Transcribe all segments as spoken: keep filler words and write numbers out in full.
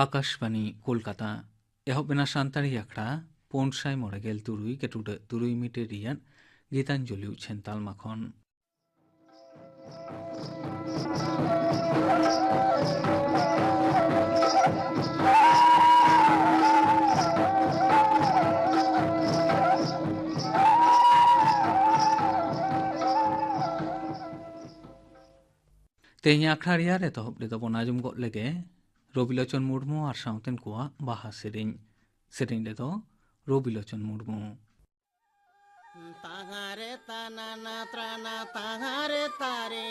ᱟᱠᱟᱥᱵᱟᱱᱤ ᱠᱳᱞᱠᱟᱛᱟ᱾ ᱮᱦᱚᱵ ᱮᱱᱟ ᱥᱟᱱᱛᱟᱲᱤ ᱟᱠᱷᱲᱟ ᱯᱩᱱ ᱥᱟᱭ ᱢᱚᱬᱮ ᱜᱮᱞ ᱛᱩᱨᱩᱭ ᱠᱮᱴᱩᱰᱟᱹᱜ ᱛᱩᱨᱩᱭ ᱢᱤᱴᱟᱨ ᱨᱮᱭᱟᱜ ᱜᱤᱛᱟᱧᱡᱚᱞᱤ ᱩᱪᱷᱟᱹᱱ ᱛᱟᱞᱢᱟ ᱠᱷᱚᱱ᱾ ᱛᱮᱦᱮᱧ ᱟᱠᱷᱲᱟ ᱨᱮᱭᱟᱜ ᱮᱛᱚᱦᱚᱵ ᱨᱮᱫᱚ ᱵᱚᱱ ᱟᱸᱡᱚᱢ ᱜᱚᱫ ᱞᱮᱜᱮ ᱨᱚᱵᱤᱞᱳᱪᱚᱱ ᱢᱩᱨᱢᱩ ᱟᱨ ᱥᱟᱶᱛᱮᱱ ᱠᱚᱣᱟᱜ ᱵᱟᱦᱟ ᱥᱮᱨᱮᱧ᱾ ᱥᱮᱨᱮᱧ ᱨᱮᱫᱚ ᱨᱚᱵᱤᱞᱳᱪᱚᱱ ᱢᱩᱨᱢᱩ᱾ ᱛᱟᱦᱟᱨᱮ ᱛᱟᱱᱟᱱᱟ ᱛᱨᱟᱱᱟ ᱛᱟᱦᱟᱨᱮ ᱛᱟᱨᱮ,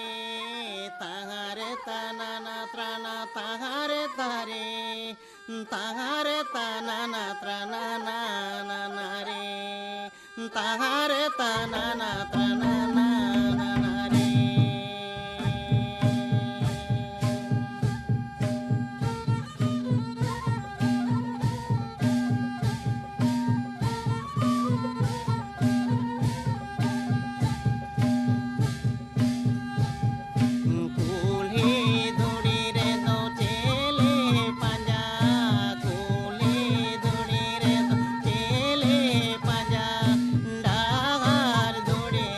ᱛᱟᱦᱟᱨᱮ ᱛᱟᱱᱟᱱᱟ ᱛᱨᱟᱱᱟ ᱛᱟᱦᱟᱨᱮ ᱛᱟᱨᱮ, ᱛᱟᱦᱟᱨᱮ ᱛᱟᱱᱟᱱᱟ ᱛᱨᱟᱱᱟ ᱱᱟᱱᱟ ᱨᱮ, ᱛᱟᱦᱟᱨᱮ ᱛᱟᱱᱟᱱᱟ ᱛᱨᱟᱱᱟ ᱱᱟᱱᱟ ᱨᱮ᱾ ᱠᱩᱞᱦᱤ ᱫᱷᱩᱲᱤ ᱨᱮᱫᱚ ᱪᱮᱞᱮ ᱯᱟᱸᱡᱟ, ᱠᱩᱞᱦᱤ ᱫᱷᱩᱲᱤ ᱨᱮᱫᱚ ᱪᱮᱞᱮ ᱯᱟᱸᱡᱟ, ᱰᱟᱦᱟᱨ ᱫᱷᱩᱲᱤ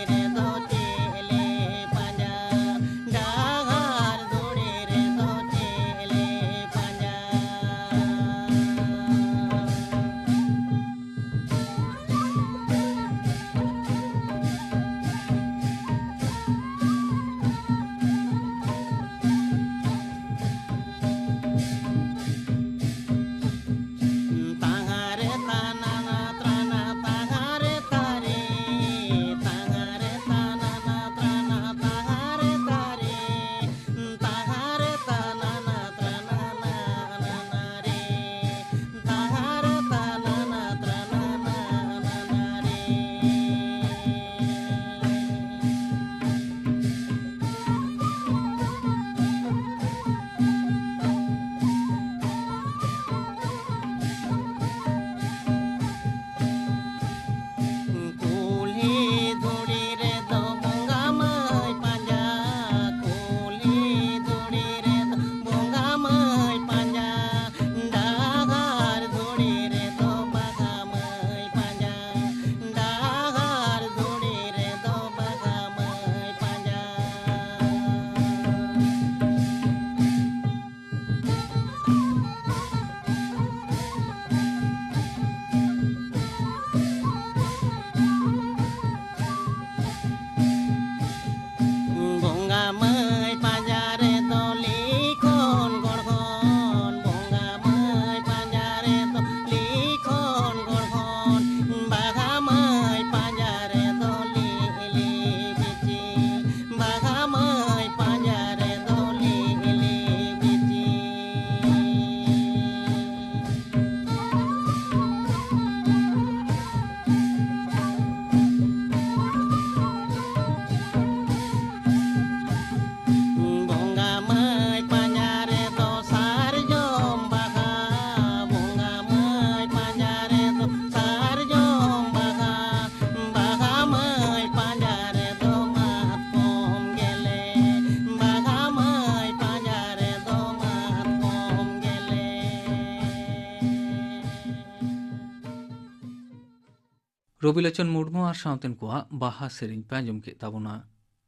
ᱨᱚᱵᱤᱞᱳᱪᱚᱱ ᱢᱩᱨᱢᱩ ᱟᱨ ᱥᱟᱶᱛᱮᱱ ᱠᱚᱣᱟᱜ ᱵᱟᱦᱟ ᱥᱮᱨᱮᱧ ᱯᱮ ᱟᱸᱡᱚᱢ ᱠᱮᱫ ᱛᱟᱵᱚᱱᱟ᱾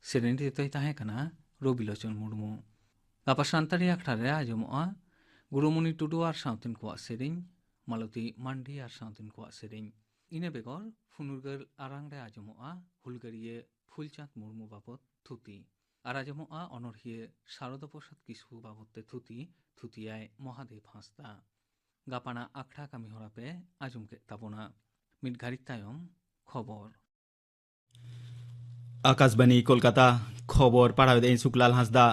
ᱥᱮᱨᱮᱧ ᱨᱮ ᱫᱚᱭ ᱛᱟᱦᱮᱸ ᱠᱟᱱᱟ ᱨᱚᱵᱤᱞᱳᱪᱚᱱ ᱢᱩᱨᱢᱩ᱾ ᱜᱟᱯᱟ ᱥᱟᱱᱛᱟᱲᱤ ᱟᱠᱷᱲᱟ ᱨᱮ ᱟᱸᱡᱚᱢᱚᱜᱼᱟ ᱜᱩᱨᱩᱢᱩᱱᱤ ᱴᱩᱰᱩ ᱟᱨ ᱥᱟᱶᱛᱮᱱ ᱠᱚᱣᱟᱜ ᱥᱮᱨᱮᱧ, ᱢᱟᱞᱚᱛᱤ ᱢᱟᱱᱰᱤ ᱟᱨ ᱥᱟᱶᱛᱮᱱ ᱠᱚᱣᱟᱜ ᱥᱮᱨᱮᱧ᱾ ᱤᱱᱟᱹ ᱵᱮᱜᱚᱨ ᱯᱷᱩᱱᱩᱨᱜᱟᱹᱞ ᱟᱨᱟᱝ ᱨᱮ ᱟᱸᱡᱚᱢᱚᱜᱼᱟ ᱦᱩᱞᱜᱟᱹᱨᱤᱭᱟᱹ ᱯᱷᱩᱞᱪᱟᱸᱫᱽ ᱢᱩᱨᱢᱩ ᱵᱟᱵᱚᱛ ᱛᱷᱩᱛᱤ᱾ ᱟᱨ ᱟᱸᱡᱚᱢᱚᱜᱼᱟ ᱚᱱᱚᱬᱦᱤᱭᱟᱹ ᱥᱟᱨᱚᱫᱟ ᱯᱨᱚᱥᱟᱫᱽ ᱠᱤᱥᱠᱩ ᱵᱟᱵᱚᱛ ᱛᱮ ᱛᱷᱩᱛᱤ, ᱛᱷᱩᱛᱤᱭᱟᱭ ᱢᱚᱦᱟᱫᱮᱵ ᱦᱟᱸᱥᱫᱟ᱾ ᱜᱟᱯᱟᱱᱟᱜ ᱟᱠᱷᱲᱟ ᱠᱟᱹᱢᱤ ᱦᱚᱨᱟ ᱯᱮ ᱟᱸᱡᱚᱢ ᱠᱮᱫ ᱛᱟᱵᱚᱱᱟ᱾ ᱢᱤᱫ ᱜᱷᱟᱹᱲᱤᱡ ᱛᱟᱭᱚᱢ ᱠᱷᱚᱵᱚᱨ᱾ ᱟᱠᱟᱥᱵᱟᱱᱤ ᱠᱳᱞᱠᱟᱛᱟ, ᱠᱷᱚᱵᱚᱨ ᱯᱟᱲᱦᱟᱣ ᱮᱫᱟᱹᱧ ᱥᱩᱠᱞᱟᱞ ᱦᱟᱸᱥᱫᱟ᱾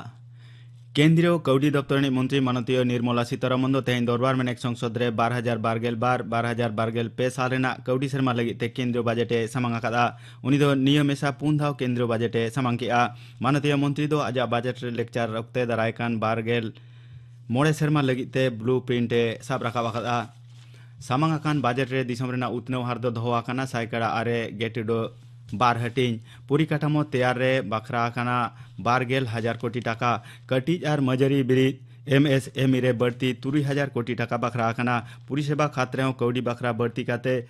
ᱠᱮᱱᱫᱨᱤᱭᱚ ᱠᱟᱹᱣᱰᱤ ᱫᱚᱯᱛᱚᱨ ᱨᱤᱱᱤᱡ ᱢᱚᱱᱛᱨᱤ ᱢᱟᱱᱚᱛᱤᱭᱚ ᱱᱤᱨᱢᱚᱞᱟ ᱥᱤᱛᱟᱨᱟᱢᱚᱱ ᱫᱚ ᱛᱮᱦᱮᱧ ᱫᱚᱨᱵᱟᱨ ᱢᱮᱱᱮᱠ ᱥᱚᱝᱥᱚᱫ ᱨᱮ ᱵᱟᱨ ᱦᱟᱡᱟᱨ ᱵᱟᱨ ᱜᱮᱞ ᱵᱟᱨ, ᱵᱟᱨ ᱦᱟᱡᱟᱨ ᱵᱟᱨ ᱜᱮᱞ ᱯᱮ ᱥᱟᱞ ᱨᱮᱱᱟᱜ ᱠᱟᱹᱣᱰᱤ ᱥᱮᱨᱢᱟ ᱞᱟᱹᱜᱤᱫ ᱛᱮ ᱠᱮᱱᱫᱨᱤᱭᱚ ᱵᱟᱡᱮᱴ ᱮ ᱥᱟᱢᱟᱝ ᱟᱠᱟᱫᱼᱟ᱾ ᱩᱱᱤ ᱫᱚ ᱱᱤᱭᱟᱹ ᱢᱮᱥᱟ ᱯᱩᱱ ᱫᱷᱟᱣ ᱠᱮᱱᱫᱨᱤᱭᱚ ᱵᱟᱡᱮᱴ ᱮ ᱥᱟᱢᱟᱝ ᱠᱮᱫᱼᱟ᱾ ᱢᱟᱱᱚᱛᱤᱭᱚ ᱢᱚᱱᱛᱨᱤ ᱫᱚ ᱟᱡᱟᱜ ᱵᱟᱡᱮᱴ ᱨᱮ ᱞᱮᱠᱪᱟᱨ ᱚᱠᱛᱮ ᱫᱟᱨᱟᱭ ᱠᱟᱱ ᱵᱟᱨ ᱜᱮᱞ ᱢᱚᱬᱮ ᱥᱮᱨᱢᱟ ᱞᱟᱹᱜᱤᱫ ᱛᱮ ᱵᱞᱩ ᱯᱨᱤᱱᱴ ᱮ ᱥᱟᱵ ᱨᱟᱠᱟᱵ ᱟᱠᱟᱫᱼᱟ᱾ ᱥᱟᱢᱟᱝ ᱟᱠᱟᱱ ᱵᱟᱡᱮᱴ ᱨᱮ ᱫᱤᱥᱚᱢ ᱨᱮᱱᱟᱜ ᱩᱛᱱᱟᱹᱣ ᱦᱟᱨ ᱫᱚ ᱫᱚᱦᱚ ᱟᱠᱟᱱᱟ ᱥᱟᱭᱠᱟᱲᱟ ᱟᱨᱮ ᱜᱮᱴᱩᱰᱟᱹ ᱵᱟᱨ ᱦᱟᱹᱴᱤᱧ᱾ ᱯᱚᱨᱤᱠᱟᱴᱷᱟᱢᱳ ᱛᱮᱭᱟᱨ ᱨᱮ ᱵᱟᱠᱷᱨᱟ ᱟᱠᱟᱱᱟ ᱵᱟᱨ ᱜᱮᱞ ᱦᱟᱡᱟᱨ ᱠᱳᱴᱤ ᱴᱟᱠᱟ᱾ ᱠᱟᱹᱴᱤᱡ ᱟᱨ ᱢᱟᱹᱡᱟᱹᱨᱤ ᱵᱤᱨᱤᱫ, ᱮᱢ ᱮᱥ ᱮᱢ ᱤ ᱨᱮ ᱵᱟᱹᱲᱛᱤ ᱛᱩᱨᱩᱭ ᱦᱟᱡᱟᱨ ᱠᱳᱴᱤ ᱴᱟᱠᱟ ᱵᱟᱠᱷᱨᱟ ᱟᱠᱟᱱᱟ᱾ ᱯᱚᱨᱤᱥᱮᱵᱟ ᱠᱷᱟᱛ ᱨᱮᱦᱚᱸ ᱠᱟᱹᱣᱰᱤ ᱵᱟᱠᱷᱨᱟ ᱵᱟᱹᱲᱛᱤ ᱠᱟᱛᱮ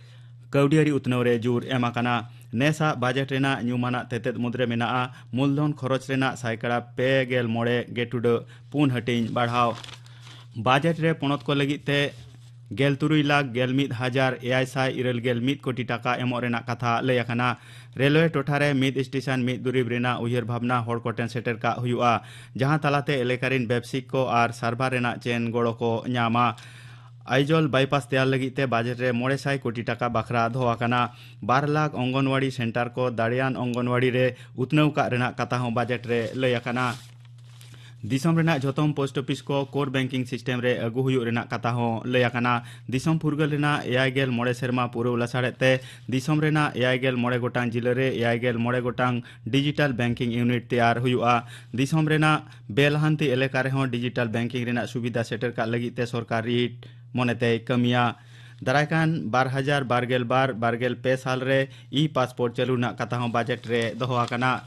ᱠᱟᱹᱣᱰᱤᱭᱟᱹᱨᱤ ᱩᱛᱱᱟᱹᱣ ᱨᱮ ᱡᱳᱨ ᱮᱢ ᱟᱠᱟᱱᱟ᱾ ᱱᱮᱥᱟᱜ ᱵᱟᱡᱮᱴ ᱨᱮᱱᱟᱜ ᱧᱩᱢᱟᱱᱟᱜ ᱛᱮᱛᱮᱫ ᱢᱩᱫᱽᱨᱮ ᱢᱮᱱᱟᱜᱼᱟ ᱢᱩᱞᱫᱷᱚᱱ ᱠᱷᱚᱨᱚᱪ ᱨᱮᱱᱟᱜ ᱥᱟᱭᱠᱟᱲᱟ ᱯᱮ ᱜᱮᱞ ᱢᱚᱬᱮ ᱜᱮᱴᱩᱰᱟᱹ ᱯᱩᱱ ᱦᱟᱹᱴᱤᱧ ᱵᱟᱲᱦᱟᱣ᱾ ᱵᱟᱡᱮᱴ ᱨᱮ ᱯᱚᱱᱚᱛ ᱠᱚ ᱞᱟᱹᱜᱤᱫ ᱛᱮ ᱜᱮᱞ ᱛᱩᱨᱩᱭ ᱞᱟᱠᱷ ᱜᱮᱞ ᱢᱤᱫ ᱦᱟᱡᱟᱨ ᱮᱭᱟᱭ ᱥᱟᱭ ᱤᱨᱟᱹᱞ ᱜᱮᱞ ᱢᱤᱫ ᱠᱳᱴᱤ ᱴᱟᱠᱟ ᱮᱢᱚᱜ ᱨᱮᱱᱟᱜ ᱠᱟᱛᱷᱟ ᱞᱟᱹᱭ ᱟᱠᱟᱱᱟ᱾ ᱨᱮᱞᱣᱮ ᱴᱚᱴᱷᱟ ᱨᱮ ᱢᱤᱫ ᱥᱴᱮᱥᱚᱱ ᱢᱤᱫ ᱫᱩᱨᱤᱵ ᱨᱮᱱᱟᱜ ᱩᱭᱦᱟᱹᱨ ᱵᱷᱟᱵᱽᱱᱟ ᱦᱚᱲ ᱠᱚ ᱴᱷᱮᱱ ᱥᱮᱴᱮᱨ ᱠᱟᱜ ᱦᱩᱭᱩᱜᱼᱟ, ᱡᱟᱦᱟᱸ ᱛᱟᱞᱟᱛᱮ ᱮᱞᱟᱠᱟ ᱨᱤᱱ ᱵᱮᱵᱽᱥᱤᱠ ᱠᱚ ᱟᱨ ᱥᱟᱨᱵᱷᱟᱨ ᱨᱮᱱᱟᱜ ᱪᱮᱱ ᱜᱚᱲᱚ ᱠᱚ ᱧᱟᱢᱟ᱾ ᱟᱭᱡᱚᱞ ᱵᱟᱭᱯᱟᱥ ᱛᱮᱭᱟᱨ ᱞᱟᱹᱜᱤᱫ ᱛᱮ ᱵᱟᱡᱮᱴ ᱨᱮ ᱢᱚᱬᱮ ᱥᱟᱭ ᱠᱳᱴᱤ ᱴᱟᱠᱟ ᱵᱟᱠᱷᱨᱟ ᱫᱚᱦᱚ ᱟᱠᱟᱱᱟ᱾ ᱵᱟᱨ ᱞᱟᱠᱷ ᱚᱝᱜᱚᱱᱣᱟᱲᱤ ᱥᱮᱱᱴᱟᱨ ᱠᱚ ᱫᱟᱲᱮᱭᱟᱱ ᱚᱝᱜᱚᱱᱣᱟᱲᱤ ᱨᱮ ᱩᱛᱱᱟᱹᱣ ᱠᱟᱜ ᱨᱮᱱᱟᱜ ᱠᱟᱛᱷᱟ ᱦᱚᱸ ᱵᱟᱡᱮᱴ ᱨᱮ ᱞᱟᱹᱭ ᱟᱠᱟᱱᱟ᱾ ᱫᱤᱥᱚᱢ ᱨᱮᱱᱟᱜ ᱡᱷᱚᱛᱚᱢ ᱯᱳᱥᱴ ᱚᱯᱷᱤᱥ ᱠᱚ ᱠᱳᱨ ᱵᱮᱝᱠᱤᱝ ᱥᱤᱥᱴᱮᱢ ᱨᱮ ᱟᱹᱜᱩ ᱦᱩᱭᱩᱜ ᱨᱮᱱᱟᱜ ᱠᱟᱛᱷᱟ ᱦᱚᱸ ᱞᱟᱹᱭ ᱟᱠᱟᱱᱟ᱾ ᱫᱤᱥᱚᱢ ᱯᱷᱩᱨᱜᱟᱹᱞ ᱨᱮᱱᱟᱜ ᱮᱭᱟᱭ ᱜᱮᱞ ᱢᱚᱬᱮ ᱥᱮᱨᱢᱟ ᱯᱩᱨᱟᱹᱣ ᱞᱟᱥᱟᱲᱦᱮᱫ ᱛᱮ ᱫᱤᱥᱚᱢ ᱨᱮᱱᱟᱜ ᱮᱭᱟᱭ ᱜᱮᱞ ᱢᱚᱬᱮ ᱜᱚᱴᱟᱝ ᱡᱤᱞᱟᱹ ᱨᱮ ᱮᱭᱟᱭ ᱜᱮᱞ ᱢᱚᱬᱮ ᱜᱚᱴᱟᱝ ᱰᱤᱡᱤᱴᱟᱞ ᱵᱮᱝᱠᱤᱝ ᱤᱭᱩᱱᱤᱴ ᱛᱮᱭᱟᱨ ᱦᱩᱭᱩᱜᱼᱟ᱾ ᱫᱤᱥᱚᱢ ᱨᱮᱱᱟᱜ ᱵᱮᱞᱟᱦᱟᱱᱛᱤ ᱮᱞᱟᱠᱟ ᱨᱮᱦᱚᱸ ᱰᱤᱡᱤᱴᱟᱞ ᱵᱮᱝᱠᱤᱝ ᱨᱮᱱᱟᱜ ᱥᱩᱵᱤᱫᱷᱟ ᱥᱮᱴᱮᱨ ᱠᱟᱜ ᱞᱟᱹᱜᱤᱫ ᱛᱮ ᱥᱚᱨᱠᱟᱨ ᱨᱤᱴ ᱢᱚᱱᱮᱛᱮᱭ ᱠᱟᱹᱢᱤᱭᱟ᱾ ᱫᱟᱨᱟᱭ ᱠᱟᱱ ᱵᱟᱨ ᱦᱟᱡᱟᱨ ᱵᱟᱨ ᱜᱮᱞ ᱵᱟᱨ ᱵᱟᱨ ᱜᱮᱞ ᱯᱮ ᱥᱟᱞ ᱨᱮ ᱤ ᱯᱟᱥᱯᱳᱨᱴ ᱪᱟᱹᱞᱩ ᱨᱮᱱᱟᱜ ᱠᱟᱛᱷᱟ ᱦᱚᱸ ᱵᱟᱡᱮᱴ ᱨᱮ ᱫᱚᱦᱚ ᱟᱠᱟᱱᱟ᱾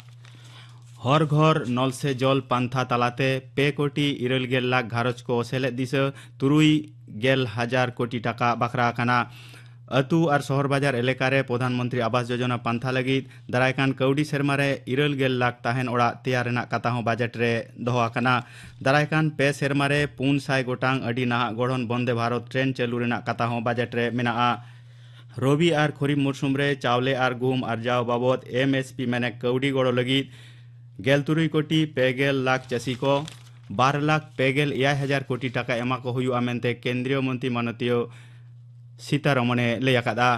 ᱦᱚᱨ ᱜᱷᱚᱨ ᱱᱚᱞ ᱥᱮ ᱡᱚᱞ ᱯᱟᱱᱛᱷᱟ ᱛᱟᱞᱟᱛᱮ ᱯᱮ ᱠᱳᱴᱤ ᱤᱨᱟᱹᱞ ᱜᱮᱞ ᱞᱟᱠᱷ ᱜᱷᱟᱨᱚᱸᱡᱽ ᱠᱚ ᱥᱮᱞᱮᱫ ᱫᱤᱥᱟᱹ ᱛᱩᱨᱩᱭ ᱜᱮᱞ ᱦᱟᱡᱟᱨ ᱠᱳᱴᱤ ᱴᱟᱠᱟ ᱵᱟᱠᱷᱨᱟ ᱟᱠᱟᱱᱟ᱾ ᱟᱹᱛᱩ ᱟᱨ ᱥᱚᱦᱚᱨ ᱵᱟᱡᱟᱨ ᱮᱞᱟᱠᱟ ᱨᱮ ᱯᱨᱚᱫᱷᱟᱱ ᱢᱚᱱᱛᱨᱤ ᱟᱵᱟᱥ ᱡᱳᱡᱚᱱᱟ ᱯᱟᱱᱛᱷᱟ ᱞᱟᱹᱜᱤᱫ ᱫᱟᱨᱟᱭ ᱠᱟᱱ ᱠᱟᱹᱣᱰᱤ ᱥᱮᱨᱢᱟ ᱨᱮ ᱤᱨᱟᱹᱞ ᱜᱮᱞ ᱞᱟᱠᱷ ᱛᱟᱦᱮᱱ ᱚᱲᱟᱜ ᱛᱮᱭᱟᱨ ᱨᱮᱱᱟᱜ ᱠᱟᱛᱷᱟ ᱦᱚᱸ ᱵᱟᱡᱮᱴ ᱨᱮ ᱫᱚᱦᱚ ᱟᱠᱟᱱᱟ᱾ ᱫᱟᱨᱟᱭ ᱠᱟᱱ ᱯᱮ ᱥᱮᱨᱢᱟ ᱨᱮ ᱯᱩᱱ ᱥᱟᱭ ᱜᱚᱴᱟᱝ ᱟᱹᱰᱤ ᱱᱟᱦᱟᱜ ᱜᱚᱲᱦᱚᱱ ᱵᱚᱱᱫᱮ ᱵᱷᱟᱨᱚᱛ ᱴᱨᱮᱱ ᱪᱟᱹᱞᱩ ᱨᱮᱱᱟᱜ ᱠᱟᱛᱷᱟ ᱦᱚᱸ ᱵᱟᱡᱮᱴ ᱨᱮ ᱢᱮᱱᱟᱜᱼᱟ᱾ ᱨᱚᱵᱤ ᱟᱨ ᱠᱷᱚᱨᱤᱯ ᱢᱩᱨᱥᱩᱢ ᱨᱮ ᱪᱟᱣᱞᱮ ᱟᱨ ᱜᱩᱦᱩᱢ ᱟᱨᱡᱟᱣ ᱵᱟᱵᱚᱫ ᱮᱢ ᱮᱥ ᱯᱤ ᱢᱮᱱᱮ ᱠᱟᱹᱣᱰᱤ ᱜᱚᱲᱚ ᱞᱟᱹᱜᱤᱫ ᱜᱮᱞ ᱛᱩᱨᱩᱭ ᱠᱳᱴᱤ ᱯᱮ ᱜᱮᱞ ᱞᱟᱠᱷ ᱪᱟᱹᱥᱤ ᱠᱚ ᱵᱟᱨ ᱞᱟᱠᱷ ᱯᱮ ᱜᱮᱞ ᱮᱭᱟᱭ ᱦᱟᱡᱟᱨ ᱠᱳᱴᱤ ᱴᱟᱠᱟ ᱮᱢᱟ ᱠᱚ ᱦᱩᱭᱩᱜᱼᱟ ᱢᱮᱱᱛᱮ ᱠᱮᱱᱫᱨᱤᱭᱚ ᱢᱚᱱᱛᱨᱤ ᱢᱟᱱᱚᱛᱤᱭᱚ ᱥᱤᱛᱟᱨᱚᱢᱚᱱᱮ ᱞᱟᱹᱭ ᱟᱠᱟᱫᱼᱟ᱾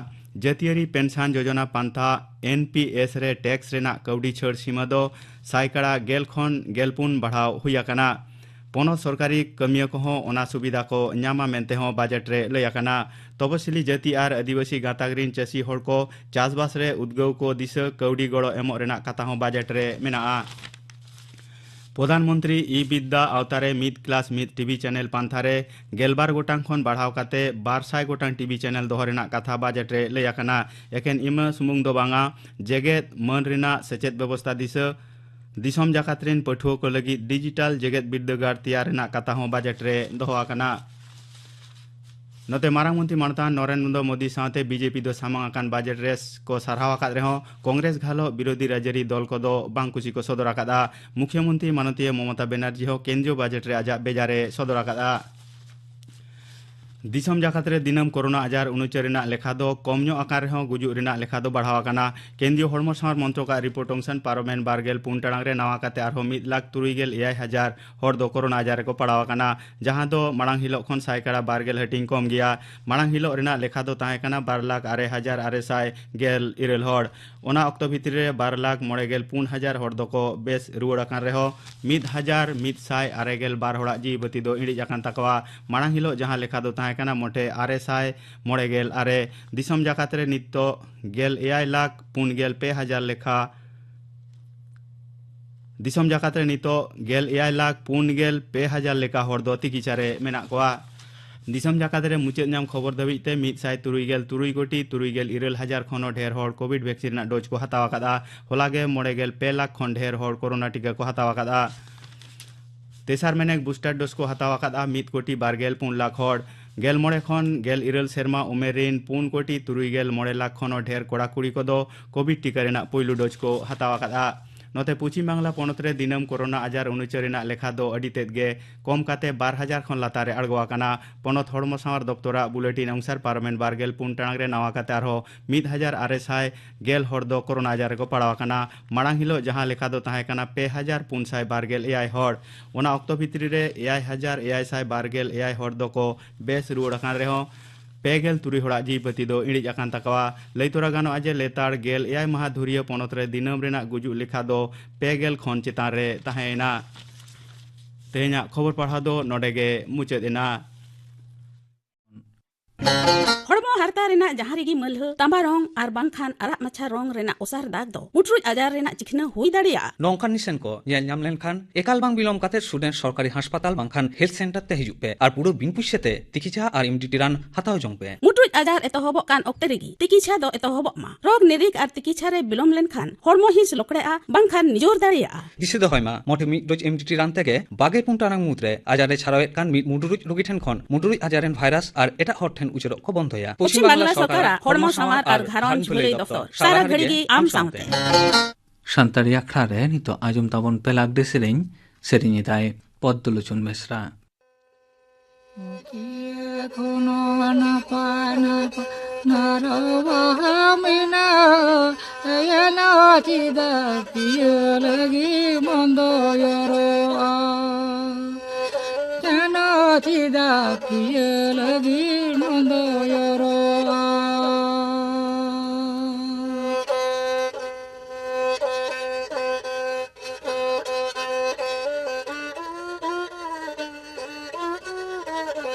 ᱡᱟᱹᱛᱤᱭᱟᱹᱨᱤ ᱯᱮᱱᱥᱚᱱ ᱡᱳᱡᱚᱱᱟ ᱯᱟᱱᱛᱷᱟ, ᱮᱱ ᱯᱤ ᱮᱥ, ᱨᱮ ᱴᱮᱠᱥ ᱨᱮᱱᱟᱜ ᱠᱟᱹᱣᱰᱤ ᱪᱷᱟᱹᱲ ᱥᱤᱢᱟᱹ ᱫᱚ ᱥᱟᱭᱠᱟᱲᱟ ᱜᱮᱞ ᱠᱷᱚᱱ ᱜᱮᱞ ᱯᱩᱱ ᱵᱟᱲᱦᱟᱣ ᱦᱩᱭ ᱟᱠᱟᱱᱟ᱾ ᱯᱚᱱᱚᱛ ᱥᱚᱨᱠᱟᱨᱤ ᱠᱟᱹᱢᱤᱭᱟᱹ ᱠᱚᱦᱚᱸ ᱚᱱᱟ ᱥᱩᱵᱤᱫᱷᱟ ᱠᱚ ᱧᱟᱢᱟ ᱢᱮᱱᱛᱮ ᱦᱚᱸ ᱵᱟᱡᱮᱴ ᱨᱮ ᱞᱟᱹᱭ ᱟᱠᱟᱱᱟ᱾ ᱛᱚᱯᱚᱥᱤᱞᱤ ᱡᱟᱹᱛᱤ ᱟᱨ ᱟᱹᱫᱤᱵᱟᱹᱥᱤ ᱜᱟᱛᱟᱠ ᱨᱤᱱ ᱪᱟᱹᱥᱤ ᱦᱚᱲ ᱠᱚ ᱪᱟᱥᱵᱟᱥ ᱨᱮ ᱩᱫᱽᱜᱟᱹᱣ ᱠᱚ ᱫᱤᱥᱟᱹ ᱠᱟᱹᱣᱰᱤ ᱜᱚᱲᱚ ᱮᱢᱚᱜ ᱨᱮᱱᱟᱜ ᱠᱟᱛᱷᱟ ᱦᱚᱸ ᱵᱟᱡᱮᱴ ᱨᱮ ᱢᱮᱱᱟᱜᱼᱟ᱾ ᱯᱨᱚᱫᱷᱟᱱ ᱢᱚᱱᱛᱨᱤ ᱤ ᱵᱤᱫᱽᱫᱟ ᱟᱣᱛᱟᱨᱮ ᱢᱤᱫ ᱠᱞᱟᱥ ᱢᱤᱫ ᱴᱤᱵᱷᱤ ᱪᱮᱱᱮᱞ ᱯᱟᱱᱛᱷᱟ ᱨᱮ ᱜᱮᱞᱵᱟᱨ ᱜᱚᱴᱟᱝ ᱠᱷᱚᱱ ᱵᱟᱲᱦᱟᱣ ᱠᱟᱛᱮ ᱵᱟᱨ ᱥᱟᱭ ᱜᱚᱴᱟᱝ ᱴᱤᱵᱷᱤ ᱪᱮᱱᱮᱞ ᱫᱚᱦᱚ ᱨᱮᱱᱟᱜ ᱠᱟᱛᱷᱟ ᱵᱟᱡᱮᱴ ᱨᱮ ᱞᱟᱹᱭ ᱟᱠᱟᱱᱟ᱾ ᱮᱠᱮᱱ ᱤᱢᱟᱹ ᱥᱩᱢᱩᱝ ᱫᱚ ᱵᱟᱝᱟ, ᱡᱮᱜᱮᱛ ᱢᱟᱹᱱ ᱨᱮᱱᱟᱜ ᱥᱮᱪᱮᱫ ᱵᱮᱵᱚᱥᱛᱷᱟ ᱫᱤᱥᱟᱹ ᱫᱤᱥᱚᱢ ᱡᱟᱠᱟᱛ ᱨᱮᱱ ᱯᱟᱹᱴᱷᱩᱣᱟᱹ ᱠᱚ ᱞᱟᱹᱜᱤᱫ ᱰᱤᱡᱤᱴᱟᱞ ᱡᱮᱜᱮᱛ ᱵᱤᱨᱫᱟᱹᱜᱟᱲ ᱛᱮᱭᱟᱨ ᱨᱮᱱᱟᱜ ᱠᱟᱛᱷᱟ ᱦᱚᱸ ᱵᱟᱡᱮᱴ ᱨᱮ ᱫᱚᱦᱚ ᱟᱠᱟᱱᱟ᱾ ᱱᱚᱛᱮ ᱢᱟᱨᱟᱝ ᱢᱚᱱᱛᱨᱤ ᱢᱟᱱᱚᱛᱟᱱ ᱱᱚᱨᱮᱱᱫᱨᱚ ᱢᱳᱫᱤ ᱥᱟᱶᱛᱮ ᱵᱤᱡᱮᱯᱤ ᱫᱚ ᱥᱟᱢᱟᱝ ᱟᱠᱟᱱ ᱵᱟᱡᱮᱴ ᱨᱮ ᱠᱚ ᱥᱟᱨᱦᱟᱣ ᱟᱠᱟᱫ ᱨᱮᱦᱚᱸ ᱠᱚᱝᱜᱨᱮᱥ ᱜᱷᱟᱞᱚᱜ ᱵᱤᱨᱳᱫᱷᱤ ᱨᱟᱡᱽᱟᱹᱨᱤ ᱫᱚᱞ ᱠᱚᱫᱚ ᱵᱟᱝ ᱠᱩᱥᱤ ᱠᱚ ᱥᱚᱫᱚᱨ ᱟᱠᱟᱫᱼᱟ᱾ ᱢᱩᱠᱷᱭᱟᱹ ᱢᱚᱱᱛᱨᱤ ᱢᱟᱱᱚᱛᱤᱭᱟᱹ ᱢᱚᱢᱚᱛᱟ ᱵᱮᱱᱟᱨᱡᱤ ᱦᱚᱸ ᱠᱮᱱᱫᱨᱤᱭᱚ ᱵᱟᱡᱮᱴ ᱨᱮ ᱟᱡᱟᱜ ᱵᱮᱡᱟᱨ ᱮ ᱥᱚᱫᱚᱨ ᱟᱠᱟᱫᱼᱟ᱾ ᱫᱤᱥᱚᱢ ᱡᱟᱠᱟᱛ ᱨᱮ ᱫᱤᱱᱟᱹᱢ ᱠᱳᱨᱳᱱᱟ ᱟᱡᱟᱨ ᱩᱱᱩᱪᱟᱹᱨ ᱨᱮᱱᱟᱜ ᱞᱮᱠᱷᱟ ᱫᱚ ᱠᱚᱢ ᱧᱚᱜ ᱟᱠᱟᱱ ᱨᱮᱦᱚᱸ ᱜᱩᱡᱩᱜ ᱨᱮᱱᱟᱜ ᱞᱮᱠᱷᱟ ᱫᱚ ᱵᱟᱲᱦᱟᱣ ᱟᱠᱟᱱᱟ᱾ ᱠᱮᱱᱫᱨᱤᱭᱚ ᱦᱚᱲᱢᱚ ᱥᱟᱶᱟᱨ ᱢᱚᱱᱛᱨᱚᱠ ᱟᱜ ᱨᱤᱯᱳᱨᱴ ᱚᱱᱩᱥᱟᱨ ᱯᱟᱨᱚᱢᱮᱱ ᱵᱟᱨ ᱜᱮᱞ ᱯᱩᱱ ᱴᱟᱲᱟᱝ ᱨᱮ ᱱᱟᱣᱟ ᱠᱟᱛᱮ ᱟᱨᱦᱚᱸ ᱢᱤᱫ ᱞᱟᱠᱷ ᱛᱩᱨᱩᱭ ᱜᱮᱞ ᱮᱭᱟᱭ ᱦᱟᱡᱟᱨ ᱦᱚᱲ ᱫᱚ ᱠᱳᱨᱳᱱᱟ ᱟᱡᱟᱨ ᱨᱮᱠᱚ ᱯᱟᱲᱟᱣ ᱟᱠᱟᱱᱟ, ᱡᱟᱦᱟᱸ ᱫᱚ ᱢᱟᱲᱟᱝ ᱦᱤᱞᱳᱜ ᱠᱷᱚᱱ ᱥᱟᱭᱠᱟᱲᱟ ᱵᱟᱨ ᱜᱮᱞ ᱦᱟᱹᱴᱤᱧ ᱠᱚᱢ ᱜᱮᱭᱟ᱾ ᱢᱟᱲᱟᱝ ᱦᱤᱞᱳᱜ ᱨᱮᱱᱟᱜ ᱞᱮᱠᱷᱟ ᱫᱚ ᱛᱟᱦᱮᱸ ᱠᱟᱱᱟ ᱵᱟᱨ ᱞᱟᱠᱷ ᱟᱨᱮ ᱦᱟᱡᱟᱨ ᱟᱨᱮ ᱥᱟᱭ ᱜᱮᱞ ᱤᱨᱟᱹᱞ ᱦᱚᱲ᱾ ᱚᱱᱟ ᱚᱠᱛᱚ ᱵᱷᱤᱛᱨᱤ ᱨᱮ ᱵᱟᱨ ᱞᱟᱠᱷ ᱢᱚᱬᱮ ᱜᱮᱞ ᱯᱩᱱ ᱦᱟᱡᱟᱨ ᱦᱚᱲ ᱫᱚᱠᱚ ᱵᱮᱥ ᱨᱩᱣᱟᱹᱲ ᱟᱠᱟᱱ ᱨᱮᱦᱚᱸ ᱢᱤᱫ ᱦᱟᱡᱟᱨ ᱢᱤᱫ ᱥᱟᱭ ᱟᱨᱮ ᱜᱮᱞ ᱵᱟᱨ ᱦᱚᱲᱟᱜ ᱡᱤᱣᱤ ᱵᱟᱹᱛᱤ ᱫᱚ ᱤᱬᱤᱡ ᱟᱠᱟᱱ ᱛᱟᱠᱚᱣᱟ᱾ ᱢᱟᱲᱟᱝ ᱦᱤᱞᱳᱜ ᱡᱟᱦᱟᱸ ᱞᱮᱠᱷᱟ ᱫᱚ ᱛᱟᱦᱮᱸ ᱠᱟᱱᱟ ᱢᱚᱴᱷᱮ ᱟᱨᱮ ᱥᱟᱭ ᱢᱚᱬᱮ ᱜᱮᱞ ᱟᱨᱮ᱾ ᱫᱤᱥᱚᱢ ᱡᱟᱠᱟᱛ ᱨᱮ ᱱᱤᱛᱚᱜ ᱜᱮᱞ ᱮᱭᱟᱭ ᱞᱟᱠᱷ ᱯᱩᱱ ᱜᱮᱞ ᱯᱮ ᱦᱟᱡᱟᱨ ᱞᱮᱠᱷᱟ ᱫᱤᱥᱚᱢ ᱡᱟᱠᱟᱛ ᱨᱮ ᱱᱤᱛᱚᱜ ᱜᱮᱞ ᱮᱭᱟᱭ ᱞᱟᱠᱷ ᱯᱩᱱ ᱜᱮᱞ ᱯᱮ ᱦᱟᱡᱟᱨ ᱞᱮᱠᱟ ᱦᱚᱲ ᱫᱚ ᱛᱤᱠᱤᱪᱷᱟ ᱨᱮ ᱢᱮᱱᱟᱜ ᱠᱚᱣᱟ᱾ ᱫᱤᱥᱚᱢ ᱡᱟᱠᱟᱛ ᱨᱮ ᱢᱩᱪᱟᱹᱫ ᱧᱟᱢ ᱠᱷᱚᱵᱚᱨ ᱫᱷᱟᱹᱵᱤᱡ ᱛᱮ ᱢᱤᱫ ᱥᱟᱭ ᱛᱩᱨᱩᱭ ᱜᱮᱞ ᱛᱩᱨᱩᱭ ᱠᱳᱴᱤ ᱛᱩᱨᱩᱭ ᱜᱮᱞ ᱤᱨᱟᱹᱞ ᱦᱟᱡᱟᱨ ᱠᱷᱚᱱ ᱦᱚᱸ ᱰᱷᱮᱨ ᱦᱚᱲ ᱠᱳᱵᱷᱤᱰ ᱵᱷᱮᱠᱥᱤᱱ ᱨᱮᱱᱟᱜ ᱰᱳᱡᱽ ᱠᱚ ᱦᱟᱛᱟᱣ ᱟᱠᱟᱫᱼᱟ᱾ ᱦᱚᱞᱟ ᱜᱮ ᱢᱚᱬᱮ ᱜᱮᱞ ᱯᱮ ᱞᱟᱠᱷ ᱠᱷᱚᱱ ᱰᱷᱮᱨ ᱦᱚᱲ ᱠᱳᱨᱳᱱᱟ ᱴᱤᱠᱟ ᱠᱚ ᱦᱟᱛᱟᱣ ᱟᱠᱟᱫᱼᱟ᱾ ᱛᱮᱥᱟᱨ ᱢᱮᱱᱮᱠ ᱵᱩᱥᱴᱟᱨ ᱰᱳᱡᱽ ᱠᱚ ᱦᱟᱛᱟᱣ ᱟᱠᱟᱫᱼᱟ ᱢᱤᱫ ᱠᱳᱴᱤ ᱵᱟᱨ ᱜᱮᱞ ᱯᱩᱱ ᱞᱟᱠᱷ ᱦᱚᱲ᱾ ᱜᱮᱞ ᱢᱚᱬᱮ ᱠᱷᱚᱱ ᱜᱮᱞ ᱤᱨᱟᱹᱞ ᱥᱮᱨᱢᱟ ᱩᱢᱮᱨ ᱨᱤᱱ ᱯᱩᱱ ᱠᱳᱴᱤ ᱛᱩᱨᱩᱭ ᱜᱮᱞ ᱢᱚᱬᱮ ᱞᱟᱠᱷ ᱠᱷᱚᱱ ᱦᱚᱸ ᱰᱷᱮᱨ ᱠᱚᱲᱟ ᱠᱩᱲᱤ ᱠᱚᱫᱚ ᱠᱳᱵᱷᱤᱰ ᱴᱤᱠᱟ ᱨᱮᱱᱟᱜ ᱯᱩᱭᱞᱩ ᱰᱳᱡᱽ ᱠᱚ ᱦᱟᱛᱟᱣ ᱟᱠᱟᱫᱼᱟ᱾ ᱱᱚᱛᱮ ᱯᱚᱪᱷᱤᱢ ᱵᱟᱝᱞᱟ ᱯᱚᱱᱚᱛ ᱨᱮ ᱫᱤᱱᱟᱹᱢ ᱠᱳᱨᱳᱱᱟ ᱟᱡᱟᱨ ᱩᱱᱩᱪᱟᱹ ᱨᱮᱱᱟᱜ ᱞᱮᱠᱷᱟ ᱫᱚ ᱟᱹᱰᱤ ᱛᱮᱫ ᱜᱮ ᱠᱚᱢ ᱠᱟᱛᱮ ᱵᱟᱨ ᱦᱟᱡᱟᱨ ᱠᱷᱚᱱ ᱞᱟᱛᱟᱨ ᱨᱮ ᱟᱬᱜᱚ ᱟᱠᱟᱱᱟ᱾ ᱯᱚᱱᱚᱛ ᱦᱚᱲᱢᱚ ᱥᱟᱶᱟᱨ ᱫᱚᱯᱛᱚᱨᱟᱜ ᱵᱩᱞᱮᱴᱤᱱ ᱚᱱᱩᱥᱟᱨ ᱯᱟᱨᱚᱢᱮᱱ ᱵᱟᱨ ᱜᱮᱞ ᱯᱩᱱ ᱴᱟᱲᱟᱝ ᱨᱮ ᱱᱟᱣᱟ ᱠᱟᱛᱮ ᱟᱨᱦᱚᱸ ᱢᱤᱫ ᱦᱟᱡᱟᱨ ᱟᱨᱮ ᱥᱟᱭ ᱜᱮᱞ ᱦᱚᱲ ᱫᱚ ᱠᱳᱨᱳᱱᱟ ᱟᱡᱟᱨ ᱨᱮᱠᱚ ᱯᱟᱲᱟᱣ ᱟᱠᱟᱱᱟ᱾ ᱢᱟᱲᱟᱝ ᱦᱤᱞᱳᱜ ᱡᱟᱦᱟᱸ ᱞᱮᱠᱷᱟ ᱫᱚ ᱛᱟᱦᱮᱸ ᱠᱟᱱᱟ ᱯᱮ ᱦᱟᱡᱟᱨ ᱯᱩᱱ ᱥᱟᱭ ᱵᱟᱨ ᱜᱮᱞ ᱮᱭᱟᱭ ᱦᱚᱲ᱾ ᱚᱱᱟ ᱚᱠᱛᱚ ᱵᱷᱤᱛᱨᱤ ᱨᱮ ᱮᱭᱟᱭ ᱦᱟᱡᱟᱨ ᱮᱭᱟᱭ ᱥᱟᱭ ᱵᱟᱨ ᱜᱮᱞ ᱮᱭᱟᱭ ᱦᱚᱲ ᱫᱚᱠᱚ ᱵᱮᱥ ᱨᱩᱣᱟᱹᱲ ᱟᱠᱟᱱ ᱨᱮᱦᱚᱸ ᱯᱮ ᱜᱮᱞ ᱛᱩᱨᱩᱭ ᱦᱚᱲᱟᱜ ᱡᱤᱣᱤ ᱵᱟᱹᱛᱤ ᱫᱚ ᱤᱬᱤᱡ ᱟᱠᱟᱱ ᱛᱟᱠᱚᱣᱟ᱾ ᱞᱟᱹᱭ ᱛᱚᱨᱟ ᱜᱟᱱᱚᱜᱼᱟ ᱡᱮ ᱞᱮᱛᱟᱲ ᱜᱮᱞ ᱮᱭᱟᱭ ᱢᱟᱦᱟ ᱫᱷᱩᱨᱤᱭᱟᱹ ᱯᱚᱱᱚᱛ ᱨᱮ ᱫᱤᱱᱟᱹᱢ ᱨᱮᱱᱟᱜ ᱜᱩᱡᱩᱜ ᱞᱮᱠᱷᱟ ᱫᱚ ᱯᱮ ᱜᱮᱞ ᱠᱷᱚᱱ ᱪᱮᱛᱟᱱ ᱨᱮ ᱛᱟᱦᱮᱸᱭᱮᱱᱟ᱾ ᱛᱮᱦᱮᱧᱟᱜ ᱠᱷᱚᱵᱚᱨ ᱯᱟᱲᱦᱟᱣ ᱫᱚ ᱱᱚᱰᱮ ᱜᱮ ᱢᱩᱪᱟᱹᱫ ᱮᱱᱟ᱾ ᱦᱚᱲᱢᱚ ᱦᱟᱨᱛᱟ ᱨᱮᱱᱟᱜ ᱡᱟᱦᱟᱸ ᱨᱮᱜᱮ ᱢᱟᱹᱞᱦᱟᱹ, ᱛᱟᱢᱵᱟ ᱨᱚᱝ ᱟᱨ ᱵᱟᱝᱠᱷᱟᱱ ᱟᱨᱟᱜ ᱢᱟᱪᱷᱟ ᱨᱚᱝ ᱨᱮᱱᱟᱜ ᱚᱥᱟᱨ ᱫᱟᱜᱽ ᱫᱚ ᱢᱩᱴᱨᱩᱡ ᱟᱡᱟᱨ ᱨᱮᱱᱟᱜ ᱪᱤᱠᱷᱱᱟᱹ ᱦᱩᱭ ᱫᱟᱲᱮᱭᱟᱜᱼᱟ᱾ ᱱᱚᱝᱠᱟᱱ ᱱᱤᱥᱟᱹᱱ ᱠᱚ ᱧᱮᱞ ᱧᱟᱢ ᱞᱮᱱᱠᱷᱟᱱ ᱮᱠᱟᱞ ᱵᱟᱝ ᱵᱤᱞᱚᱢ ᱠᱟᱛᱮ ᱥᱩᱨ ᱨᱮᱱ ᱥᱚᱨᱠᱟᱨᱤ ᱦᱟᱥᱯᱟᱛᱟᱞ ᱵᱟᱝᱠᱷᱟᱱ ᱦᱮᱞᱛᱷ ᱥᱮᱱᱴᱟᱨ ᱛᱮ ᱦᱤᱡᱩᱜ ᱯᱮ ᱟᱨ ᱯᱩᱨᱟᱹ ᱵᱤᱱ ᱯᱩᱭᱥᱟᱹ ᱛᱮ ᱛᱤᱠᱤᱪᱷᱟ ᱟᱨ ᱮᱢ ᱰᱤ ᱴᱤ ᱨᱟᱱ ᱦᱟᱛᱟᱣ ᱡᱚᱝ ᱯᱮ᱾ ᱢᱩᱴᱨᱩᱡ ᱟᱡᱟᱨ ᱮᱛᱚᱦᱚᱵᱚᱜ ᱠᱟᱱ ᱚᱠᱛᱮ ᱨᱮᱜᱮ ᱛᱤᱠᱤᱪᱷᱟ ᱫᱚ ᱮᱛᱚᱦᱚᱵᱚᱜ ᱢᱟ᱾ ᱨᱳᱜᱽ ᱱᱤᱨᱤᱠ ᱟᱨ ᱛᱤᱠᱤᱪᱷᱟ ᱨᱮ ᱵᱤᱞᱚᱢ ᱞᱮᱱᱠᱷᱟᱱ ᱦᱚᱲᱢᱚ ᱦᱤᱸᱥ ᱞᱚᱠᱲᱮᱜᱼᱟ ᱵᱟᱝᱠᱷᱟᱱ ᱱᱤᱡᱚᱨ ᱫᱟᱲᱮᱭᱟᱜᱼᱟ᱾ ᱫᱤᱥᱟᱹ ᱫᱚᱦᱚᱭ ᱢᱟ, ᱢᱚᱴᱷᱮ ᱢᱤᱫ ᱰᱳᱡᱽ ᱮᱢ ᱰᱤ ᱴᱤ ᱨᱟᱱ ᱛᱮᱜᱮ ᱵᱟᱜᱮ ᱯᱩᱱ ᱴᱟᱲᱟᱝ ᱢᱩᱫᱽᱨᱮ ᱟᱡᱟᱨ ᱮ ᱪᱷᱟᱨᱟᱣᱮᱫ ᱠᱟᱱ ᱢᱤᱫ ᱢᱩᱰᱨᱩᱡ ᱨᱳᱜᱤ ᱴᱷᱮᱱ ᱠᱷᱚᱱ ᱢᱩᱰᱨᱩᱡ ᱟᱡᱟᱨ ᱨᱮᱱ ᱵᱷᱟᱭᱨᱟᱥ ᱟᱨ ᱮᱴᱟᱜ ᱦᱚᱲ ᱴᱷᱮᱱ ᱩᱪᱟᱹᱲᱚᱜ ᱠᱚ ᱵᱚᱱᱫᱚᱭᱟ᱾ ᱯᱚᱪᱷᱤᱢ ᱵᱟᱝᱞᱟ ᱥᱚᱨᱠᱟᱨᱟᱜ ᱦᱚᱲᱢᱚ ᱥᱟᱶᱟᱨ ᱟᱨ ᱜᱷᱟᱨᱚᱸᱡᱽ ᱵᱷᱟᱹᱞᱟᱹᱭ ᱫᱚᱯᱛᱚᱨ ᱥᱟᱨᱟ ᱜᱷᱟᱹᱲᱤ ᱜᱮ ᱟᱢ ᱥᱟᱶᱛᱮ᱾ ᱥᱟᱱᱛᱟᱲᱤ ᱟᱠᱷᱲᱟ ᱨᱮ ᱱᱤᱛᱚᱜ ᱟᱸᱡᱚᱢ ᱛᱟᱵᱚᱱ ᱯᱮ ᱞᱟᱜᱽᱲᱮ ᱥᱮᱨᱮᱧ, ᱥᱮᱨᱮᱧ ᱮᱫᱟᱭ ᱯᱚᱫᱽᱫᱚᱞᱳᱪᱚᱱ ᱵᱮᱥᱨᱟ᱾ ᱠᱤᱭᱟᱹ ᱠᱷᱚᱱ ᱱᱟᱯᱟᱭ ᱱᱟᱯᱟᱭ ᱱᱟᱨᱚ ᱵᱟᱦᱟ ᱢᱮᱱᱟᱜᱼᱟ, ᱮᱱᱟ ᱪᱮᱫᱟᱜ ᱯᱤᱭᱟᱹ ᱞᱟᱹᱜᱤᱫ ᱢᱚᱱᱫᱚ ᱭᱚᱨᱚᱜᱼᱟ? ᱮᱱᱟ ᱪᱮᱫᱟᱜ ᱯᱤᱭᱟᱹ ᱞᱟᱹᱜᱤᱫ ᱢᱚᱱᱫᱚ ᱭᱚᱨᱚᱜᱼᱟ?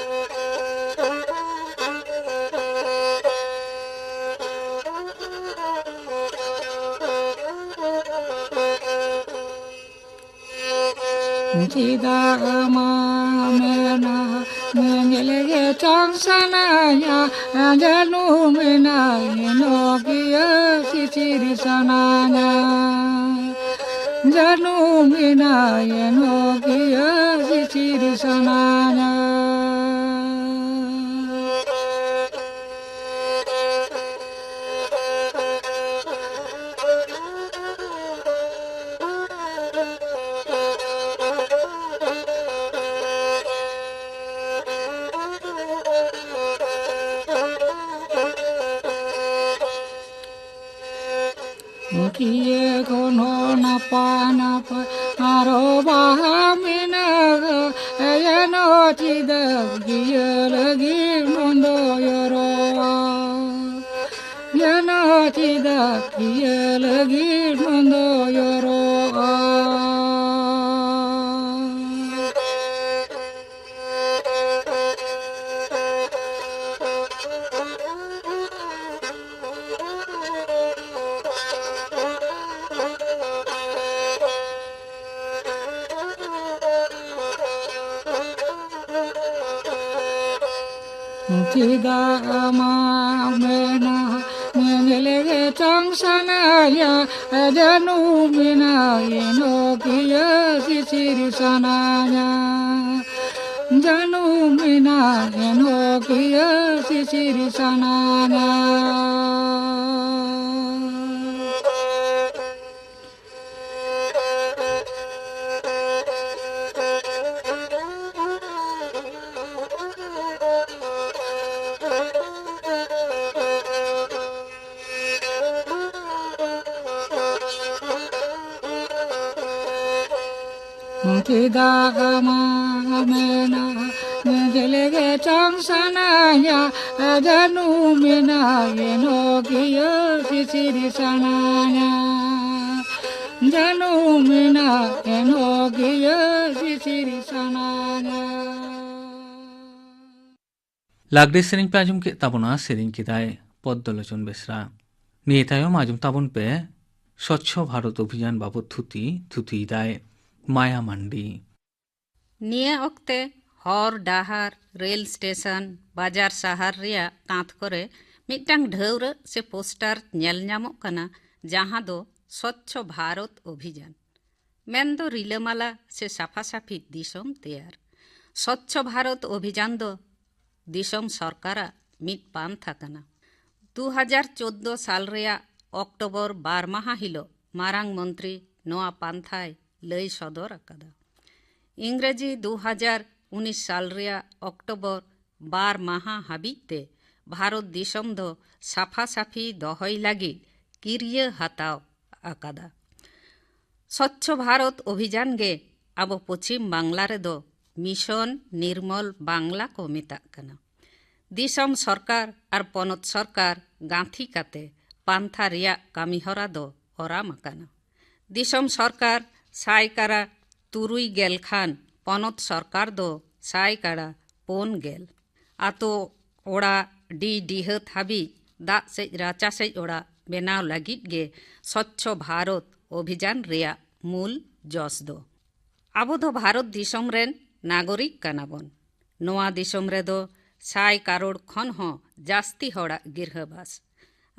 ᱪᱮᱫᱟᱜ ᱮᱢᱟ ᱢᱮᱱᱟ, ᱧᱮᱧᱮᱞ ᱜᱮ ᱪᱚᱝ ᱥᱟᱱᱟᱧᱟ, ᱡᱟᱹᱱᱩ ᱢᱮᱱᱟᱭ ᱱᱚᱠᱤᱭᱟᱹ ᱥᱤᱥᱤᱨ ᱥᱟᱱᱟᱧᱟ, ᱡᱟᱹᱱᱩ ᱢᱮᱱᱟᱭ ᱱᱚᱠᱤᱭᱟᱹ ᱥᱤᱥᱤᱨ ᱥᱟᱱᱟᱧᱟ᱾ ᱠᱤᱭᱟᱹ ᱠᱷᱚᱱ ᱦᱚᱸ ᱱᱟᱯᱟᱭ ᱱᱟᱯᱟᱭ ᱟᱨᱚ ᱵᱟᱦᱟ ᱢᱮᱱᱟᱜᱼᱟ, ᱮᱱᱚ ᱪᱮᱫᱟᱜ ᱠᱤᱭᱟᱹ ᱞᱟᱹᱜᱤᱫ ᱱᱚᱸᱫᱚᱭᱚᱨᱚᱜᱼᱟ? ᱮᱱᱚ ᱪᱮᱫᱟᱜ ᱠᱤᱭᱟᱹ ᱞᱟᱹᱜᱤᱫ ᱱᱚᱸᱫᱚᱭᱚᱨᱚᱜᱼᱟ? ᱪᱮᱫᱟᱜ ᱟᱢᱟᱜ ᱢᱮᱱᱟ ᱧᱮᱧᱮᱞ ᱜᱮ ᱪᱚᱝ ᱥᱟᱱᱟᱭᱟ, ᱡᱟᱹᱱᱩ ᱢᱮᱱᱟ ᱮᱱᱦᱚᱸ ᱠᱤᱭᱟᱹ ᱥᱤᱥᱤᱨ ᱥᱟᱱᱟᱭᱟ᱾ ᱡᱟᱹᱱᱩ ᱢᱮᱱᱟ ᱮᱱᱦᱚᱸ ᱠᱤᱭᱟᱹ ᱥᱤᱥᱤᱨ ᱥᱟᱱᱟᱭᱟ᱾ ᱪᱮᱫᱟᱜ ᱟᱢᱟᱜ ᱢᱮᱱᱟ ᱧᱮᱧᱮᱞ ᱜᱮ ᱪᱚᱝ ᱥᱟᱱᱟᱭᱟ, ᱡᱟᱹᱱᱩ ᱢᱮᱱᱟ ᱮᱱᱦᱚᱸ ᱠᱤᱭᱟᱹ ᱥᱤᱥᱤᱨ ᱥᱟᱱᱟᱭᱟ᱾ ᱡᱟᱹᱱᱩ ᱢᱮᱱᱟ ᱮᱱᱦᱚᱸ ᱠᱤᱭᱟᱹ ᱥᱤᱥᱤᱨ ᱥᱟᱱᱟᱭᱟ᱾ ᱞᱟᱜᱽᱲᱮ ᱥᱮᱨᱮᱧ ᱯᱮ ᱟᱸᱡᱚᱢ ᱠᱮᱫ ᱛᱟᱵᱚᱱᱟ, ᱥᱮᱨᱮᱧ ᱠᱮᱫᱟᱭ ᱯᱚᱫᱽᱫᱚᱞᱳᱪᱚᱱ ᱵᱮᱥᱨᱟ᱾ ᱱᱤᱭᱟᱹ ᱛᱟᱭᱚᱢ ᱟᱸᱡᱚᱢ ᱛᱟᱵᱚᱱ ᱯᱮ ᱥᱚᱪᱪᱷᱚ ᱵᱷᱟᱨᱚᱛ ᱚᱵᱷᱤᱡᱟᱱ ᱵᱟᱵᱚᱛ ᱛᱷᱩᱛᱤ, ᱛᱷᱩᱛᱤᱭᱮᱫᱟᱭ ᱢᱟᱭᱟ ᱢᱟᱱᱰᱤ᱾ ᱱᱤᱭᱟᱹ ᱚᱠᱛᱮ ᱦᱚᱨ ᱰᱟᱦᱟᱨ, ᱨᱮᱞ ᱥᱴᱮᱥᱚᱱ, ᱵᱟᱡᱟᱨ ᱥᱟᱦᱟᱨ ᱨᱮᱭᱟᱜ ᱠᱟᱸᱛ ᱠᱚᱨᱮ ᱢᱤᱫᱴᱟᱝ ᱰᱷᱟᱹᱣᱨᱟᱹᱜ ᱥᱮ ᱯᱳᱥᱴᱟᱨ ᱧᱮᱞ ᱧᱟᱢᱚᱜ ᱠᱟᱱᱟ, ᱡᱟᱦᱟᱸ ᱫᱚ ᱥᱚᱪᱪᱷᱚ ᱵᱷᱟᱨᱚᱛ ᱚᱵᱷᱤᱡᱟᱱ, ᱢᱮᱱᱫᱚ ᱨᱤᱞᱟᱹᱢᱟᱞᱟ ᱥᱮ ᱥᱟᱯᱷᱟ ᱥᱟᱯᱷᱤ ᱫᱤᱥᱚᱢ ᱛᱮᱭᱟᱨ᱾ ᱥᱚᱪᱪᱷᱚ ᱵᱷᱟᱨᱚᱛ ᱚᱵᱷᱤᱡᱟᱱ ᱫᱚ ᱫᱤᱥᱚᱢ ᱥᱚᱨᱠᱟᱨᱟᱜ ᱢᱤᱫ ᱯᱟᱱᱛᱷᱟ ᱠᱟᱱᱟ᱾ ᱫᱩ ᱦᱟᱡᱟᱨ ᱪᱳᱫᱽᱫᱳ ᱥᱟᱞ ᱨᱮᱭᱟᱜ ᱚᱠᱴᱳᱵᱚᱨ ᱵᱟᱨ ᱢᱟᱦᱟ ᱦᱤᱞᱳᱜ ᱢᱟᱨᱟᱝ ᱢᱚᱱᱛᱨᱤ ᱱᱚᱣᱟ ᱯᱟᱱᱛᱷᱟᱭ ᱞᱟᱹᱭ ᱥᱚᱫᱚᱨ ᱟᱠᱟᱫᱟ᱾ ᱤᱝᱨᱮᱡᱤ ᱫᱩ ᱦᱟᱡᱟᱨ ᱩᱱᱤᱥ ᱥᱟᱞ ᱨᱮᱭᱟᱜ ᱚᱠᱴᱳᱵᱚᱨ ᱵᱟᱨ ᱢᱟᱦᱟ ᱦᱟᱹᱵᱤᱡ ᱛᱮ ᱵᱷᱟᱨᱚᱛ ᱫᱤᱥᱚᱢ ᱫᱚ ᱥᱟᱯᱷᱟ ᱥᱟᱹᱯᱷᱤ ᱫᱚᱦᱚᱭ ᱞᱟᱹᱜᱤᱫ ᱠᱤᱨᱭᱟᱹ ᱦᱟᱛᱟᱣ ᱟᱠᱟᱫᱟ᱾ ᱥᱚᱪᱪᱷᱚ ᱵᱷᱟᱨᱚᱛ ᱚᱵᱷᱤᱡᱟᱱ ᱜᱮ ᱟᱵᱚ ᱯᱚᱪᱷᱤᱢ ᱵᱟᱝᱞᱟ ᱨᱮᱫᱚ ᱢᱤᱥᱚᱱ ᱱᱤᱨᱢᱚᱞ ᱵᱟᱝᱞᱟ ᱠᱚ ᱢᱮᱛᱟᱜ ᱠᱟᱱᱟ᱾ ᱫᱤᱥᱚᱢ ᱥᱚᱨᱠᱟᱨ ᱟᱨ ᱯᱚᱱᱚᱛ ᱥᱚᱨᱠᱟᱨ ᱜᱟᱸᱛᱷᱤ ᱠᱟᱛᱮ ᱯᱟᱱᱛᱷᱟ ᱨᱮᱭᱟᱜ ᱠᱟᱹᱢᱤᱦᱚᱨᱟ ᱫᱚ ᱚᱨᱟᱢ ᱟᱠᱟᱱᱟ᱾ ᱫᱤᱥᱚᱢ ᱥᱚᱨᱠᱟᱨ ᱥᱟᱭᱠᱟᱲᱟ ᱛᱩᱨᱩᱭ ᱜᱮᱞ ᱠᱷᱟᱱ ᱯᱚᱱᱚᱛ ᱥᱚᱨᱠᱟᱨ ᱫᱚ ᱥᱟᱭᱠᱟᱲᱟ ᱯᱩᱱ ᱜᱮᱞ᱾ ᱟᱛᱳ ᱚᱲᱟᱜ ᱰᱤ ᱰᱤᱦᱟᱹᱛ ᱦᱟᱹᱵᱤᱡ ᱫᱟᱜ ᱥᱮᱡ ᱨᱟᱪᱟ ᱥᱮᱡ ᱚᱲᱟᱜ ᱵᱮᱱᱟᱣ ᱞᱟᱹᱜᱤᱫ ᱜᱮ ᱥᱚᱪᱪᱷᱚ ᱵᱷᱟᱨᱚᱛ ᱚᱵᱷᱤᱡᱟᱱ ᱨᱮᱭᱟᱜ ᱢᱩᱞ ᱡᱚᱥ ᱫᱚ᱾ ᱟᱵᱚ ᱫᱚ ᱵᱷᱟᱨᱚᱛ ᱫᱤᱥᱚᱢ ᱨᱮᱱ ᱱᱟᱜᱚᱨᱤᱠ ᱠᱟᱱᱟ ᱵᱚᱱ᱾ ᱱᱚᱣᱟ ᱫᱤᱥᱚᱢ ᱨᱮᱫᱚ ᱥᱟᱭ ᱠᱟᱨᱳᱲ ᱠᱷᱚᱱ ᱦᱚᱸ ᱡᱟᱹᱥᱛᱤ ᱦᱚᱲᱟᱜ ᱜᱤᱨᱦᱟᱹᱵᱟᱥ᱾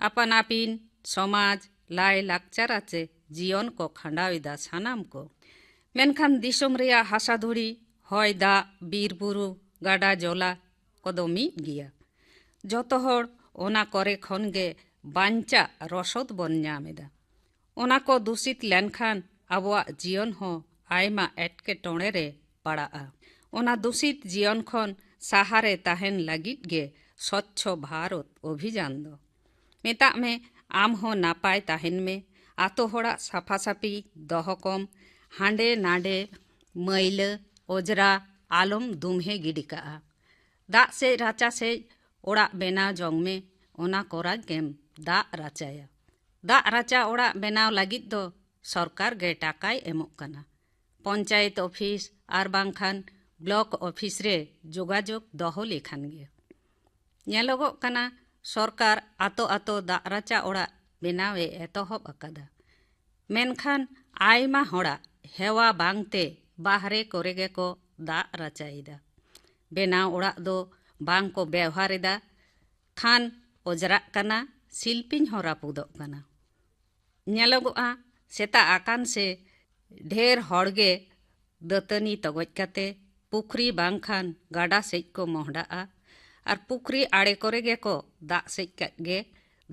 ᱟᱯᱟᱱ ᱟᱹᱯᱤᱱ ᱥᱚᱢᱟᱡᱽ, ᱞᱟᱭ ᱞᱟᱠᱪᱟᱨ ᱟᱪᱮ ᱡᱤᱭᱚᱱ ᱠᱚ ᱠᱷᱟᱸᱰᱟᱣ ᱮᱫᱟ ᱥᱟᱱᱟᱢ ᱠᱚ᱾ ᱢᱮᱱᱠᱷᱟᱱ ᱫᱤᱥᱚᱢ ᱨᱮᱭᱟᱜ ᱦᱟᱥᱟ ᱫᱷᱩᱲᱤ, ᱦᱚᱭ ᱫᱟᱜ, ᱵᱤᱨ ᱵᱩᱨᱩ, ᱜᱟᱰᱟ ᱡᱚᱞᱟ ᱠᱚᱫᱚ ᱢᱤᱫ ᱜᱮᱭᱟ᱾ ᱡᱚᱛᱚ ᱦᱚᱲ ᱚᱱᱟ ᱠᱚᱨᱮ ᱠᱷᱚᱱ ᱜᱮ ᱵᱟᱧᱪᱟᱜ ᱨᱚᱥᱚᱫ ᱵᱚᱱ ᱧᱟᱢ ᱮᱫᱟ᱾ ᱚᱱᱟ ᱠᱚ ᱫᱩᱥᱤᱛ ᱞᱮᱱᱠᱷᱟᱱ ᱟᱵᱚᱣᱟᱜ ᱡᱤᱭᱚᱱ ᱦᱚᱸ ᱟᱭᱢᱟ ᱮᱴᱠᱮᱴᱚᱬᱮ ᱨᱮ ᱯᱟᱲᱟᱜᱼᱟ᱾ ᱚᱱᱟ ᱫᱩᱥᱤᱛ ᱡᱤᱭᱚᱱ ᱠᱷᱚᱱ ᱥᱟᱦᱟᱨᱮ ᱛᱟᱦᱮᱱ ᱞᱟᱹᱜᱤᱫ ᱜᱮ ᱥᱚᱪᱪᱷᱚ ᱵᱷᱟᱨᱚᱛ ᱚᱵᱷᱤᱡᱟᱱ ᱫᱚ᱾ ᱢᱮᱛᱟᱜ ᱢᱮ, ᱟᱢ ᱦᱚᱸ ᱱᱟᱯᱟᱭ ᱛᱟᱦᱮᱱ ᱢᱮ, ᱟᱛᱳ ᱦᱚᱲᱟᱜ ᱥᱟᱯᱷᱟ ᱥᱟᱹᱯᱷᱤ ᱫᱚᱦᱚ ᱠᱚᱢ, ᱦᱟᱸᱰᱮ ᱱᱟᱰᱮ ᱢᱟᱹᱭᱞᱟᱹ ᱚᱡᱽᱨᱟ ᱟᱞᱚᱢ ᱫᱩᱢᱦᱮ ᱜᱤᱰᱤ ᱠᱟᱜᱼᱟ᱾ ᱫᱟᱜ ᱥᱮᱡ ᱨᱟᱪᱟ ᱥᱮᱡ ᱚᱲᱟᱜ ᱵᱮᱱᱟᱣ ᱡᱚᱝ ᱢᱮ, ᱚᱱᱟ ᱠᱚᱨᱟ ᱜᱮᱢ ᱫᱟᱜ ᱨᱟᱪᱟᱭᱟ᱾ ᱫᱟᱜ ᱨᱟᱪᱟ ᱚᱲᱟᱜ ᱵᱮᱱᱟᱣ ᱞᱟᱹᱜᱤᱫ ᱫᱚ ᱥᱚᱨᱠᱟᱨ ᱜᱮ ᱴᱟᱠᱟᱭ ᱮᱢᱚᱜ ᱠᱟᱱᱟ᱾ ᱯᱚᱧᱪᱟᱭᱮᱛ ᱚᱯᱷᱤᱥ ᱟᱨ ᱵᱟᱝᱠᱷᱟᱱ ᱵᱞᱚᱠ ᱚᱯᱷᱤᱥ ᱨᱮ ᱡᱳᱜᱟᱡᱳᱜᱽ ᱫᱚᱦᱚ ᱞᱮᱠᱷᱟᱱ ᱜᱮ᱾ ᱧᱮᱞᱚᱜᱚᱜ ᱠᱟᱱᱟ, ᱥᱚᱨᱠᱟᱨ ᱟᱛᱳ ᱟᱛᱳ ᱫᱟᱜ ᱨᱟᱪᱟ ᱚᱲᱟᱜ ᱵᱮᱱᱟᱣ ᱮ ᱮᱛᱚᱦᱚᱵ ᱟᱠᱟᱫᱟ᱾ ᱢᱮᱱᱠᱷᱟᱱ ᱟᱭᱢᱟ ᱦᱚᱲᱟᱜ ᱦᱮᱣᱟ ᱵᱟᱝᱛᱮ ᱵᱟᱦᱨᱮ ᱠᱚᱨᱮ ᱜᱮᱠᱚ ᱫᱟᱜ ᱨᱟᱪᱟᱭᱮᱫᱟ᱾ ᱵᱮᱱᱟᱣ ᱚᱲᱟᱜ ᱫᱚ ᱵᱟᱝ ᱠᱚ ᱵᱮᱣᱦᱟᱨ ᱮᱫᱟ᱾ ᱠᱷᱟᱱ ᱚᱡᱽᱨᱟᱜ ᱠᱟᱱᱟ, ᱥᱤᱞᱯᱤᱧ ᱦᱚᱸ ᱨᱟᱹᱯᱩᱫᱚᱜ ᱠᱟᱱᱟ᱾ ᱧᱮᱞᱚᱜᱚᱜᱼᱟ, ᱥᱮᱛᱟᱜ ᱟᱠᱟᱱ ᱥᱮ ᱰᱷᱮᱨ ᱦᱚᱲ ᱜᱮ ᱫᱟᱹᱛᱟᱹᱱᱤ ᱛᱚᱜᱚᱡ ᱠᱟᱛᱮ ᱯᱩᱠᱷᱨᱤ ᱵᱟᱝᱠᱷᱟᱱ ᱜᱟᱰᱟ ᱥᱮᱡ ᱠᱚ ᱢᱚᱦᱰᱟᱜᱼᱟ᱾ ᱟᱨ ᱯᱩᱠᱷᱨᱤ ᱟᱲᱮ ᱠᱚᱨᱮ ᱜᱮᱠᱚ ᱫᱟᱜ ᱥᱮᱡ ᱠᱟᱜ ᱜᱮ᱾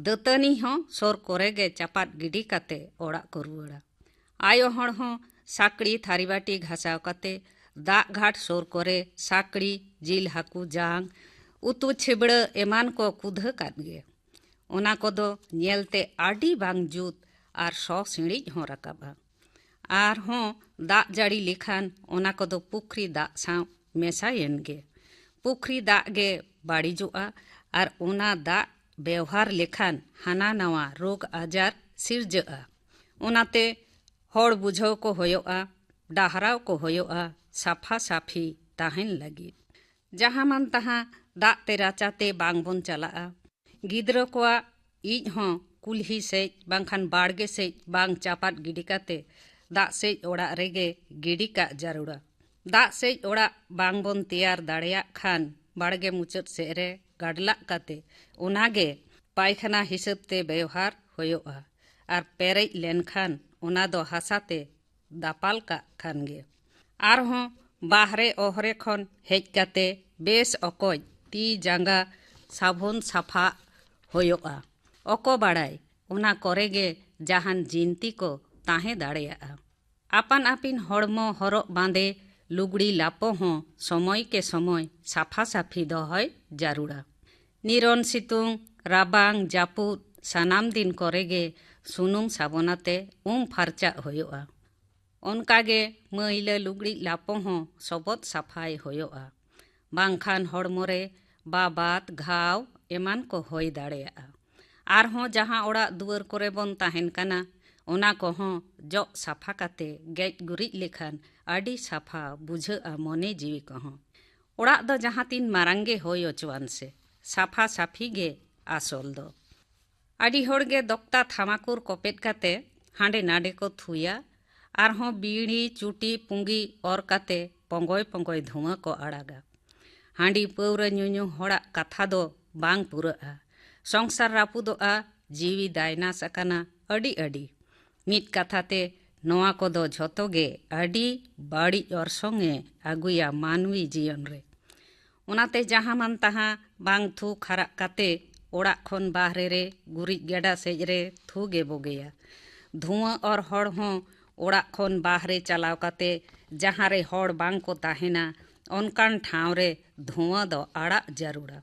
ᱫᱟᱹᱛᱟᱹᱱᱤ ᱦᱚᱸ ᱥᱩᱨ ᱠᱚᱨᱮ ᱜᱮ ᱪᱟᱯᱟᱫ ᱜᱤᱰᱤ ᱠᱟᱛᱮ ᱚᱲᱟᱜ ᱠᱚ ᱨᱩᱣᱟᱹᱲᱟ᱾ ᱟᱭᱳ ᱦᱚᱲ ᱦᱚᱸ ᱥᱟᱠᱲᱤ, ᱛᱷᱟᱹᱨᱤ ᱵᱟᱹᱴᱤ ᱜᱷᱟᱥᱟᱣ ᱠᱟᱛᱮ ᱫᱟᱜ ᱜᱷᱟᱴ ᱥᱩᱨ ᱠᱚᱨᱮ ᱥᱟᱠᱲᱤ, ᱡᱤᱞ ᱦᱟᱹᱠᱩ ᱡᱟᱝ, ᱩᱛᱩ ᱪᱷᱤᱵᱲᱟᱹ ᱮᱢᱟᱱ ᱠᱚ ᱠᱩᱫᱷᱟᱹ ᱠᱟᱫ ᱜᱮ᱾ ᱚᱱᱟ ᱠᱚᱫᱚ ᱧᱮᱞᱛᱮ ᱟᱹᱰᱤ ᱵᱟᱝ ᱡᱩᱛ ᱟᱨ ᱥᱚ ᱥᱤᱬᱤᱡ ᱦᱚᱸ ᱨᱟᱠᱟᱵᱼᱟ᱾ ᱟᱨᱦᱚᱸ ᱫᱟᱜ ᱡᱟᱹᱲᱤ ᱞᱮᱠᱷᱟᱱ ᱚᱱᱟ ᱠᱚᱫᱚ ᱯᱩᱠᱷᱨᱤ ᱫᱟᱜ ᱥᱟᱶ ᱢᱮᱥᱟᱭᱮᱱ ᱜᱮ᱾ ᱯᱩᱠᱷᱨᱤ ᱫᱟᱜ ᱜᱮ ᱵᱟᱹᱲᱤᱡᱚᱜᱼᱟ ᱟᱨ ᱚᱱᱟ ᱫᱟᱜ ᱵᱮᱣᱦᱟᱨ ᱞᱮᱠᱷᱟᱱ ᱦᱟᱱᱟ ᱱᱟᱣᱟ ᱨᱳᱜᱽ ᱟᱡᱟᱨ ᱥᱤᱨᱡᱟᱹᱜᱼᱟ᱾ ᱚᱱᱟᱛᱮ ᱦᱚᱲ ᱵᱩᱡᱷᱟᱹᱣ ᱠᱚ ᱦᱩᱭᱩᱜᱼᱟ, ᱰᱟᱦᱨᱟᱣ ᱠᱚ ᱦᱩᱭᱩᱜᱼᱟ ᱥᱟᱯᱷᱟ ᱥᱟᱹᱯᱷᱤ ᱛᱟᱦᱮᱱ ᱞᱟᱹᱜᱤᱫ᱾ ᱡᱟᱦᱟᱸ ᱢᱟᱱ ᱛᱟᱦᱟᱸ ᱫᱟᱜ ᱛᱮ ᱨᱟᱪᱟᱛᱮ ᱵᱟᱝ ᱵᱚᱱ ᱪᱟᱞᱟᱜᱼᱟ᱾ ᱜᱤᱫᱽᱨᱟᱹ ᱠᱚᱣᱟᱜ ᱤᱡ ᱦᱚᱸ ᱠᱩᱞᱦᱤ ᱥᱮᱡ ᱵᱟᱝᱠᱷᱟᱱ ᱵᱟᱲᱜᱮ ᱥᱮᱡ ᱵᱟᱝ ᱪᱟᱯᱟᱫ ᱜᱤᱰᱤ ᱠᱟᱛᱮ ᱫᱟᱜ ᱥᱮᱡ ᱚᱲᱟᱜ ᱨᱮᱜᱮ ᱜᱤᱰᱤ ᱠᱟᱜ ᱡᱟᱹᱨᱩᱲᱟ᱾ ᱫᱟᱜ ᱥᱮᱡ ᱚᱲᱟᱜ ᱵᱟᱝ ᱵᱚᱱ ᱛᱮᱭᱟᱨ ᱫᱟᱲᱮᱭᱟᱜ ᱠᱷᱟᱱ ᱵᱟᱲᱜᱮ ᱢᱩᱪᱟᱹᱫ ᱥᱮᱫ ᱨᱮ ᱜᱟᱰᱞᱟᱜ ᱠᱟᱛᱮ ᱚᱱᱟᱜᱮ ᱯᱟᱭᱠᱷᱟᱱᱟ ᱦᱤᱥᱟᱹᱵ ᱛᱮ ᱵᱮᱣᱦᱟᱨ ᱦᱩᱭᱩᱜᱼᱟ᱾ ᱟᱨ ᱯᱮᱨᱮᱡ ᱞᱮᱱᱠᱷᱟᱱ ᱚᱱᱟ ᱫᱚ ᱦᱟᱥᱟ ᱛᱮ ᱫᱟᱯᱟᱞ ᱠᱟᱜ ᱠᱷᱟᱱ ᱜᱮ᱾ ᱟᱨᱦᱚᱸ ᱵᱟᱦᱨᱮ ᱚᱦᱨᱮ ᱠᱷᱚᱱ ᱦᱮᱡ ᱠᱟᱛᱮ ᱵᱮᱥ ᱚᱠᱚᱡ ᱛᱤ ᱡᱟᱸᱜᱟ ᱥᱟᱵᱚᱱ ᱥᱟᱯᱷᱟ ᱦᱩᱭᱩᱜᱼᱟ᱾ ᱚᱠᱚ ᱵᱟᱲᱟᱭ ᱚᱱᱟ ᱠᱚᱨᱮ ᱜᱮ ᱡᱟᱦᱟᱱ ᱡᱤᱱᱛᱤ ᱠᱚ ᱛᱟᱦᱮᱸ ᱫᱟᱲᱮᱭᱟᱜᱼᱟ᱾ ᱟᱯᱟᱱ ᱟᱹᱯᱤᱱ ᱦᱚᱲᱢᱚ ᱦᱚᱨᱚᱜ ᱵᱟᱸᱫᱮ ᱞᱩᱜᱽᱲᱤ ᱞᱟᱯᱚ ᱦᱚᱸ ᱥᱚᱢᱚᱭ ᱠᱮ ᱥᱚᱢᱚᱭ ᱥᱟᱯᱷᱟ ᱥᱟᱹᱯᱷᱤ ᱫᱚᱦᱚᱭ ᱡᱟᱹᱨᱩᱲᱟ᱾ ᱱᱤᱨᱚᱱ ᱥᱤᱛᱩᱝ, ᱨᱟᱵᱟᱝ, ᱡᱟᱹᱯᱩᱫ ᱥᱟᱱᱟᱢ ᱫᱤᱱ ᱠᱚᱨᱮ ᱜᱮ ᱥᱩᱱᱩᱢ ᱥᱟᱵᱚᱱ ᱟᱛᱮ ᱩᱢ ᱯᱷᱟᱨᱪᱟᱜ ᱦᱩᱭᱩᱜᱼᱟ᱾ ᱚᱱᱠᱟ ᱜᱮ ᱢᱟᱹᱭᱞᱟᱹ ᱞᱩᱜᱽᱲᱤᱡ ᱞᱟᱯᱚ ᱦᱚᱸ ᱥᱚᱵᱚᱫ ᱥᱟᱯᱷᱟᱭ ᱦᱩᱭᱩᱜᱼᱟ, ᱵᱟᱝᱠᱷᱟᱱ ᱦᱚᱲᱢᱚ ᱨᱮ ᱵᱟᱵᱟᱫ, ᱜᱷᱟᱣ ᱮᱢᱟᱱ ᱠᱚ ᱦᱩᱭ ᱫᱟᱲᱮᱭᱟᱜᱼᱟ᱾ ᱟᱨᱦᱚᱸ ᱡᱟᱦᱟᱸ ᱚᱲᱟᱜ ᱫᱩᱣᱟᱹᱨ ᱠᱚᱨᱮ ᱵᱚᱱ ᱛᱟᱦᱮᱱ ᱠᱟᱱᱟ, ᱚᱱᱟ ᱠᱚᱦᱚᱸ ᱡᱚᱜ ᱥᱟᱯᱷᱟ ᱠᱟᱛᱮ ᱜᱮᱡ ᱜᱩᱨᱤᱡ ᱞᱮᱠᱷᱟᱱ ᱟᱹᱰᱤ ᱥᱟᱯᱷᱟ ᱵᱩᱡᱷᱟᱹᱜᱼᱟ ᱢᱚᱱᱮ ᱡᱤᱣᱤ ᱠᱚᱦᱚᱸ᱾ ᱚᱲᱟᱜ ᱫᱚ ᱡᱟᱦᱟᱸ ᱛᱤᱱ ᱢᱟᱨᱟᱝ ᱜᱮ ᱦᱩᱭ ᱦᱚᱪᱚᱣᱟᱱ ᱥᱮ, ᱥᱟᱯᱷᱟ ᱥᱟᱹᱯᱷᱤ ᱜᱮ ᱟᱥᱚᱞ ᱫᱚ᱾ ᱟᱹᱰᱤ ᱦᱚᱲ ᱜᱮ ᱫᱚᱠᱛᱟ ᱛᱷᱟᱢᱟᱠᱩᱨ ᱠᱚᱯᱮᱫ ᱠᱟᱛᱮ ᱦᱟᱸᱰᱮ ᱱᱟᱰᱮ ᱠᱚ ᱛᱷᱩᱭᱟ, ᱟᱨᱦᱚᱸ ᱵᱤᱲᱤ, ᱪᱩᱴᱤ, ᱯᱩᱸᱜᱤ ᱚᱨ ᱠᱟᱛᱮ ᱯᱚᱸᱜᱚᱭ ᱯᱚᱸᱜᱚᱭ ᱫᱷᱩᱶᱟᱹ ᱠᱚ ᱟᱲᱟᱜᱟ᱾ ᱦᱟᱺᱰᱤ ᱯᱟᱹᱣᱨᱟᱹ ᱧᱩᱧᱩ ᱦᱚᱲᱟᱜ ᱠᱟᱛᱷᱟ ᱫᱚ ᱵᱟᱝ ᱯᱩᱨᱟᱹᱜᱼᱟ᱾ ᱥᱚᱝᱥᱟᱨ ᱨᱟᱹᱯᱩᱫᱚᱜᱼᱟ, ᱡᱤᱣᱤ ᱫᱟᱭᱱᱟᱥ ᱟᱠᱟᱱᱟ ᱟᱹᱰᱤ ᱟᱹᱰᱤ᱾ ᱢᱤᱫ ᱠᱟᱛᱷᱟ ᱛᱮ, ᱱᱚᱣᱟ ᱠᱚᱫᱚ ᱡᱷᱚᱛᱚ ᱜᱮ ᱟᱹᱰᱤ ᱵᱟᱹᱲᱤᱡ ᱚᱨᱥᱚᱝ ᱮ ᱟᱹᱜᱩᱭᱟ ᱢᱟᱹᱱᱢᱤ ᱡᱤᱭᱚᱱ ᱨᱮ᱾ ᱚᱱᱟᱛᱮ ᱡᱟᱦᱟᱸ ᱢᱟᱱ ᱛᱟᱦᱟᱸ ᱵᱟᱝ ᱛᱷᱩ ᱠᱷᱟᱨᱟᱜ ᱠᱟᱛᱮ ᱚᱲᱟᱜ ᱠᱷᱚᱱ ᱵᱟᱦᱨᱮ ᱨᱮ ᱜᱩᱨᱤᱡ ᱜᱟᱰᱟ ᱥᱮᱡ ᱨᱮ ᱛᱷᱩ ᱜᱮ ᱵᱩᱜᱤᱭᱟ᱾ ᱫᱷᱩᱶᱟᱹ ᱚᱨ ᱦᱚᱲ ᱦᱚᱸ ᱚᱲᱟᱜ ᱠᱷᱚᱱ ᱵᱟᱦᱨᱮ ᱪᱟᱞᱟᱣ ᱠᱟᱛᱮ ᱡᱟᱦᱟᱸ ᱨᱮ ᱦᱚᱲ ᱵᱟᱝ ᱠᱚ ᱛᱟᱦᱮᱱᱟ, ᱚᱱᱠᱟᱱ ᱴᱷᱟᱶ ᱨᱮ ᱫᱷᱩᱶᱟᱹ ᱫᱚ ᱟᱲᱟᱜ ᱡᱟᱹᱨᱩᱲᱟ᱾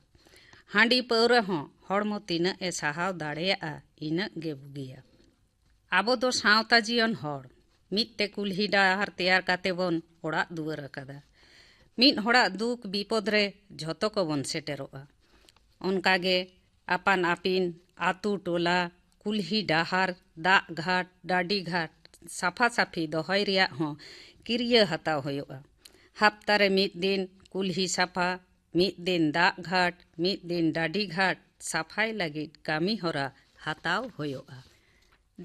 ᱦᱟᱺᱰᱤ ᱯᱟᱹᱣᱨᱟᱹ ᱦᱚᱸ ᱦᱚᱲᱢᱚ ᱛᱤᱱᱟᱹᱜ ᱮ ᱥᱟᱦᱟᱣ ᱫᱟᱲᱮᱭᱟᱜᱼᱟ, ᱤᱱᱟᱹᱜ ᱜᱮ ᱵᱩᱜᱤᱭᱟ᱾ ᱟᱵᱚ ᱫᱚ ᱥᱟᱶᱛᱟ ᱡᱤᱭᱚᱱ ᱦᱚᱲ, ᱢᱤᱫ ᱛᱮ ᱠᱩᱞᱦᱤ ᱰᱟᱦᱟᱨ ᱛᱮᱭᱟᱨ ᱠᱟᱛᱮ ᱵᱚᱱ ᱚᱲᱟᱜ ᱫᱩᱣᱟᱹᱨ ᱟᱠᱟᱫᱟ᱾ ᱢᱤᱫ ᱦᱚᱲᱟᱜ ᱫᱩᱠ ᱵᱤᱯᱚᱫ ᱨᱮ ᱡᱷᱚᱛᱚ ᱠᱚᱵᱚᱱ ᱥᱮᱴᱮᱨᱚᱜᱼᱟ᱾ ᱚᱱᱠᱟ ᱜᱮ ᱟᱯᱟᱱ ᱟᱹᱯᱤᱱ ᱟᱹᱛᱩ ᱴᱚᱞᱟ, ᱠᱩᱞᱦᱤ ᱰᱟᱦᱟᱨ, ᱫᱟᱜ ᱜᱷᱟᱴ, ᱰᱟᱹᱰᱤ ᱜᱷᱟᱴ ᱥᱟᱯᱷᱟ ᱥᱟᱹᱯᱷᱤ ᱫᱚᱦᱚᱭ ᱨᱮᱭᱟᱜ ᱦᱚᱸ ᱠᱤᱨᱭᱟᱹ ᱦᱟᱛᱟᱣ ᱦᱩᱭᱩᱜᱼᱟ᱾ ᱦᱟᱯᱛᱟ ᱨᱮ ᱢᱤᱫ ᱫᱤᱱ ᱠᱩᱞᱦᱤ ᱥᱟᱯᱷᱟ, ᱢᱤᱫ ᱫᱤᱱ ᱫᱟᱜ ᱜᱷᱟᱴ, ᱢᱤᱫ ᱫᱤᱱ ᱰᱟᱹᱰᱤ ᱜᱷᱟᱴ ᱥᱟᱯᱷᱟᱭ ᱞᱟᱹᱜᱤᱫ ᱠᱟᱹᱢᱤ ᱦᱚᱨᱟ ᱦᱟᱛᱟᱣ ᱦᱩᱭᱩᱜᱼᱟ᱾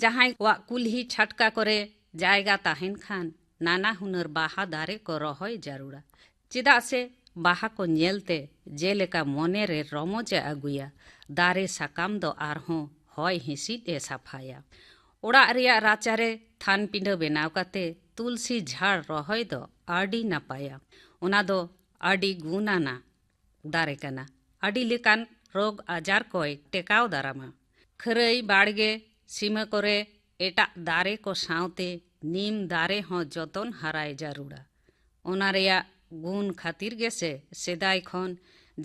ᱡᱟᱦᱟᱸᱭ ᱠᱚᱣᱟᱜ ᱠᱩᱞᱦᱤ ᱪᱷᱟᱴᱠᱟ ᱠᱚᱨᱮ ᱡᱟᱭᱜᱟ ᱛᱟᱦᱮᱱ ᱠᱷᱟᱱ, ᱱᱟᱱᱟ ᱦᱩᱱᱟᱹᱨ ᱵᱟᱦᱟ ᱫᱟᱨᱮ ᱠᱚ ᱨᱚᱦᱚᱭ ᱡᱟᱹᱨᱩᱲᱟ᱾ ᱪᱮᱫᱟᱜ ᱥᱮ ᱵᱟᱦᱟ ᱠᱚ ᱧᱮᱞᱛᱮ ᱡᱮᱞᱮᱠᱟ ᱢᱚᱱᱮᱨᱮ ᱨᱚᱢᱚᱡᱽ ᱮ ᱟᱹᱜᱩᱭᱟ, ᱫᱟᱨᱮ ᱥᱟᱠᱟᱢ ᱫᱚ ᱟᱨᱦᱚᱸ ᱦᱚᱭ ᱦᱤᱸᱥᱤᱫ ᱮ ᱥᱟᱯᱷᱟᱭᱟ᱾ ᱚᱲᱟᱜ ᱨᱮᱭᱟᱜ ᱨᱟᱪᱟᱨᱮ ᱛᱷᱟᱱ ᱯᱤᱸᱰᱟᱹ ᱵᱮᱱᱟᱣ ᱠᱟᱛᱮ ᱛᱩᱞᱥᱤ ᱡᱷᱟᱲ ᱨᱚᱦᱚᱭ ᱫᱚ ᱟᱹᱰᱤ ᱱᱟᱯᱟᱭᱟ᱾ ᱚᱱᱟ ᱫᱚ ᱟᱹᱰᱤ ᱜᱩᱱ ᱟᱱᱟ ᱫᱟᱨᱮ ᱠᱟᱱᱟ᱾ ᱟᱹᱰᱤ ᱞᱮᱠᱟᱱ ᱨᱳᱜᱽ ᱟᱡᱟᱨ ᱠᱚᱭ ᱴᱮᱠᱟᱣ ᱫᱟᱨᱟᱢᱟ᱾ ᱠᱷᱟᱹᱨᱟᱹᱭ ᱵᱟᱲᱜᱮ ᱥᱤᱢᱟᱹ ᱠᱚᱨᱮ ᱮᱴᱟᱜ ᱫᱟᱨᱮ ᱠᱚ ᱥᱟᱶᱛᱮ ᱱᱤᱢ ᱫᱟᱨᱮ ᱦᱚᱸ ᱡᱚᱛᱚᱱ ᱦᱟᱨᱟᱭ ᱡᱟᱹᱨᱩᱲᱟ᱾ ᱚᱱᱟ ᱨᱮᱭᱟᱜ ᱜᱩᱱ ᱠᱷᱟᱹᱛᱤᱨ ᱜᱮᱥᱮ ᱥᱮᱫᱟᱭ ᱠᱷᱚᱱ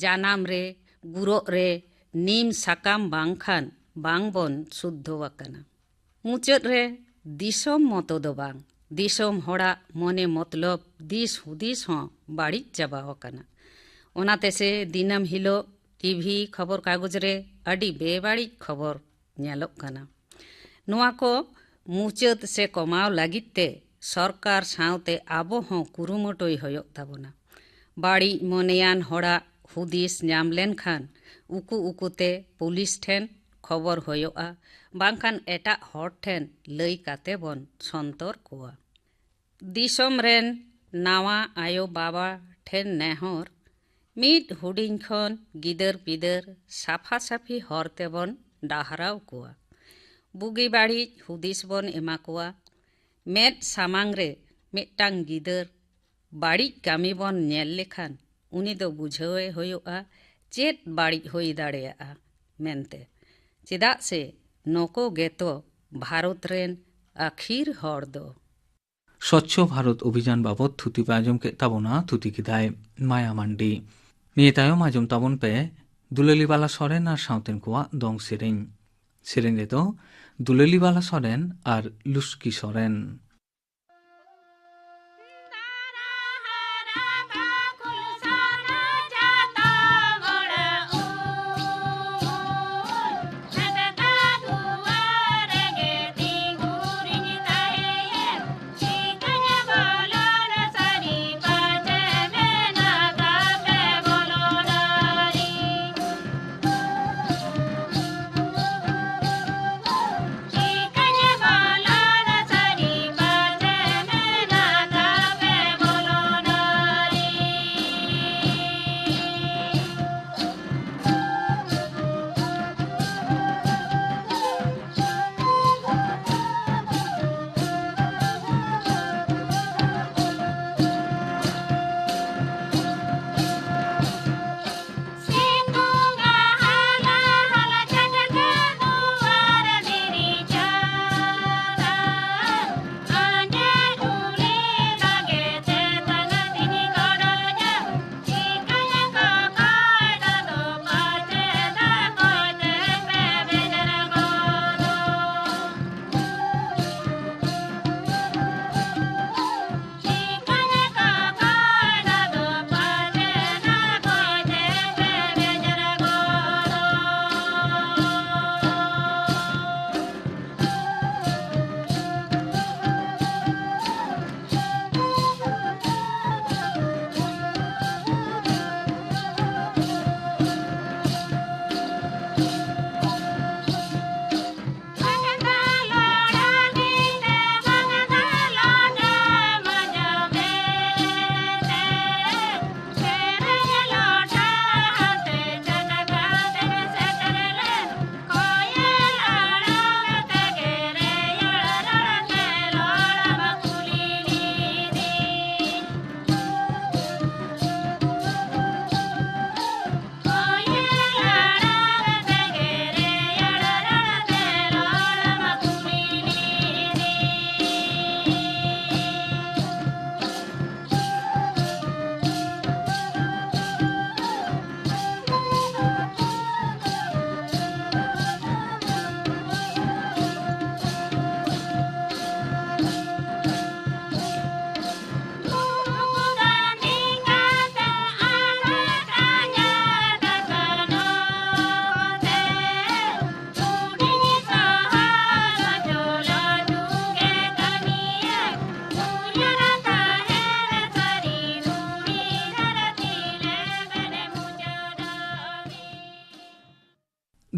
ᱡᱟᱱᱟᱢ ᱨᱮ, ᱜᱩᱨᱚᱜ ᱨᱮ ᱱᱤᱢ ᱥᱟᱠᱟᱢ ᱵᱟᱝᱠᱷᱟᱱ ᱵᱟᱝ ᱵᱚᱱ ᱥᱩᱫᱽᱫᱷᱚ ᱟᱠᱟᱱᱟ᱾ ᱢᱩᱪᱟᱹᱫ ᱨᱮ ᱫᱤᱥᱚᱢ ᱢᱚᱛᱚ ᱫᱚ ᱵᱟᱝ, ᱫᱤᱥᱚᱢ ᱦᱚᱲᱟᱜ ᱢᱚᱱᱮ ᱢᱚᱛᱞᱚᱵ ᱫᱤᱥ ᱦᱩᱫᱤᱥ ᱦᱚᱸ ᱵᱟᱹᱲᱤᱡ ᱪᱟᱵᱟ ᱟᱠᱟᱱᱟ᱾ ᱚᱱᱟᱛᱮ ᱥᱮ ᱫᱤᱱᱟᱹᱢ ᱦᱤᱞᱳᱜ ᱴᱤᱵᱷᱤ ᱠᱷᱚᱵᱚᱨ ᱠᱟᱜᱚᱡᱽ ᱨᱮ ᱟᱹᱰᱤ ᱵᱮᱵᱟᱹᱲᱤᱡ ᱠᱷᱚᱵᱚᱨ ᱧᱮᱞᱚᱜ ᱠᱟᱱᱟ᱾ ᱱᱚᱣᱟ ᱠᱚ ᱢᱩᱪᱟᱹᱫ ᱥᱮ ᱠᱚᱢᱟᱣ ᱞᱟᱹᱜᱤᱫ ᱛᱮ ᱥᱚᱨᱠᱟᱨ ᱥᱟᱶᱛᱮ ᱟᱵᱚ ᱦᱚᱸ ᱠᱩᱨᱩᱢᱩᱴᱩᱭ ᱦᱩᱭᱩᱜ ᱛᱟᱵᱚᱱᱟ᱾ ᱵᱟᱹᱲᱤᱡ ᱢᱚᱱᱮᱭᱟᱱ ᱦᱚᱲᱟᱜ ᱦᱩᱫᱤᱥ ᱧᱟᱢ ᱞᱮᱱᱠᱷᱟᱱ ᱩᱠᱩ ᱩᱠᱩᱛᱮ ᱯᱩᱞᱤᱥ ᱴᱷᱮᱱ ᱠᱷᱚᱵᱚᱨ ᱦᱩᱭᱩᱜᱼᱟ, ᱵᱟᱝᱠᱷᱟᱱ ᱮᱴᱟᱜ ᱦᱚᱲ ᱴᱷᱮᱱ ᱞᱟᱹᱭ ᱠᱟᱛᱮ ᱵᱚᱱ ᱥᱚᱱᱛᱚᱨ ᱠᱚᱣᱟ᱾ ᱫᱤᱥᱚᱢ ᱨᱮᱱ ᱱᱟᱣᱟ ᱟᱭᱳ ᱵᱟᱵᱟ ᱴᱷᱮᱱ ᱱᱮᱦᱚᱨ, ᱢᱤᱫ ᱦᱩᱰᱤᱧ ᱠᱷᱚᱱ ᱜᱤᱫᱟᱹᱨ ᱯᱤᱫᱟᱹᱨ ᱥᱟᱯᱷᱟ ᱥᱟᱹᱯᱷᱤ ᱦᱚᱨ ᱛᱮᱵᱚᱱ ᱰᱟᱦᱨᱟᱣ ᱠᱚᱣᱟ᱾ ᱵᱩᱜᱤ ᱵᱟᱹᱲᱤᱡ ᱦᱩᱫᱤᱥ ᱵᱚᱱ ᱮᱢᱟ ᱠᱚᱣᱟ᱾ ᱢᱮᱫ ᱥᱟᱢᱟᱝ ᱨᱮ ᱢᱤᱫᱴᱟᱝ ᱜᱤᱫᱟᱹᱨ ᱵᱟᱹᱲᱤᱡ ᱠᱟᱹᱢᱤ ᱵᱚᱱ ᱧᱮᱞ ᱞᱮᱠᱷᱟᱱ ᱩᱱᱤ ᱫᱚ ᱵᱩᱡᱷᱟᱹᱣᱮ ᱦᱩᱭᱩᱜᱼᱟ ᱪᱮᱫ ᱵᱟᱹᱲᱤᱡ ᱦᱩᱭ ᱫᱟᱲᱮᱭᱟᱜᱼᱟ ᱢᱮᱱᱛᱮ᱾ ᱪᱮᱫᱟᱜ ᱥᱮ ᱱᱩᱠᱩ ᱜᱮᱛᱚ ᱵᱷᱟᱨᱚᱛ ᱨᱮᱱ ᱟᱹᱠᱷᱤᱨ ᱦᱚᱲ ᱫᱚ᱾ ᱥᱚᱪᱪᱷᱚ ᱵᱷᱟᱨᱚᱛ ᱚᱵᱷᱤᱡᱟᱱ ᱵᱟᱵᱚᱛ ᱛᱷᱩᱛᱤ ᱯᱮ ᱟᱸᱡᱚᱢ ᱠᱮᱫ ᱛᱟᱵᱚᱱᱟ, ᱛᱷᱩᱛᱤ ᱠᱮᱫᱟᱭ ᱢᱟᱭᱟ ᱢᱟᱱᱰᱤ᱾ ᱱᱤᱭᱟᱹ ᱛᱟᱭᱚᱢ ᱟᱸᱡᱚᱢ ᱛᱟᱵᱚᱱ ᱯᱮ ᱫᱩᱞᱟᱹᱞᱤ ᱵᱟᱞᱟ ᱥᱚᱨᱮᱱ ᱟᱨ ᱥᱟᱶᱛᱮᱱ ᱠᱚᱣᱟᱜ ᱫᱚᱝ ᱥᱮᱨᱮᱧ᱾ ᱥᱮᱨᱮᱧ ᱨᱮᱫᱚ ᱫᱩᱞᱟᱹᱞᱤ ᱵᱟᱞᱟ ᱥᱚᱨᱮᱱ ᱟᱨ ᱞᱩᱥᱠᱤ ᱥᱚᱨᱮᱱ᱾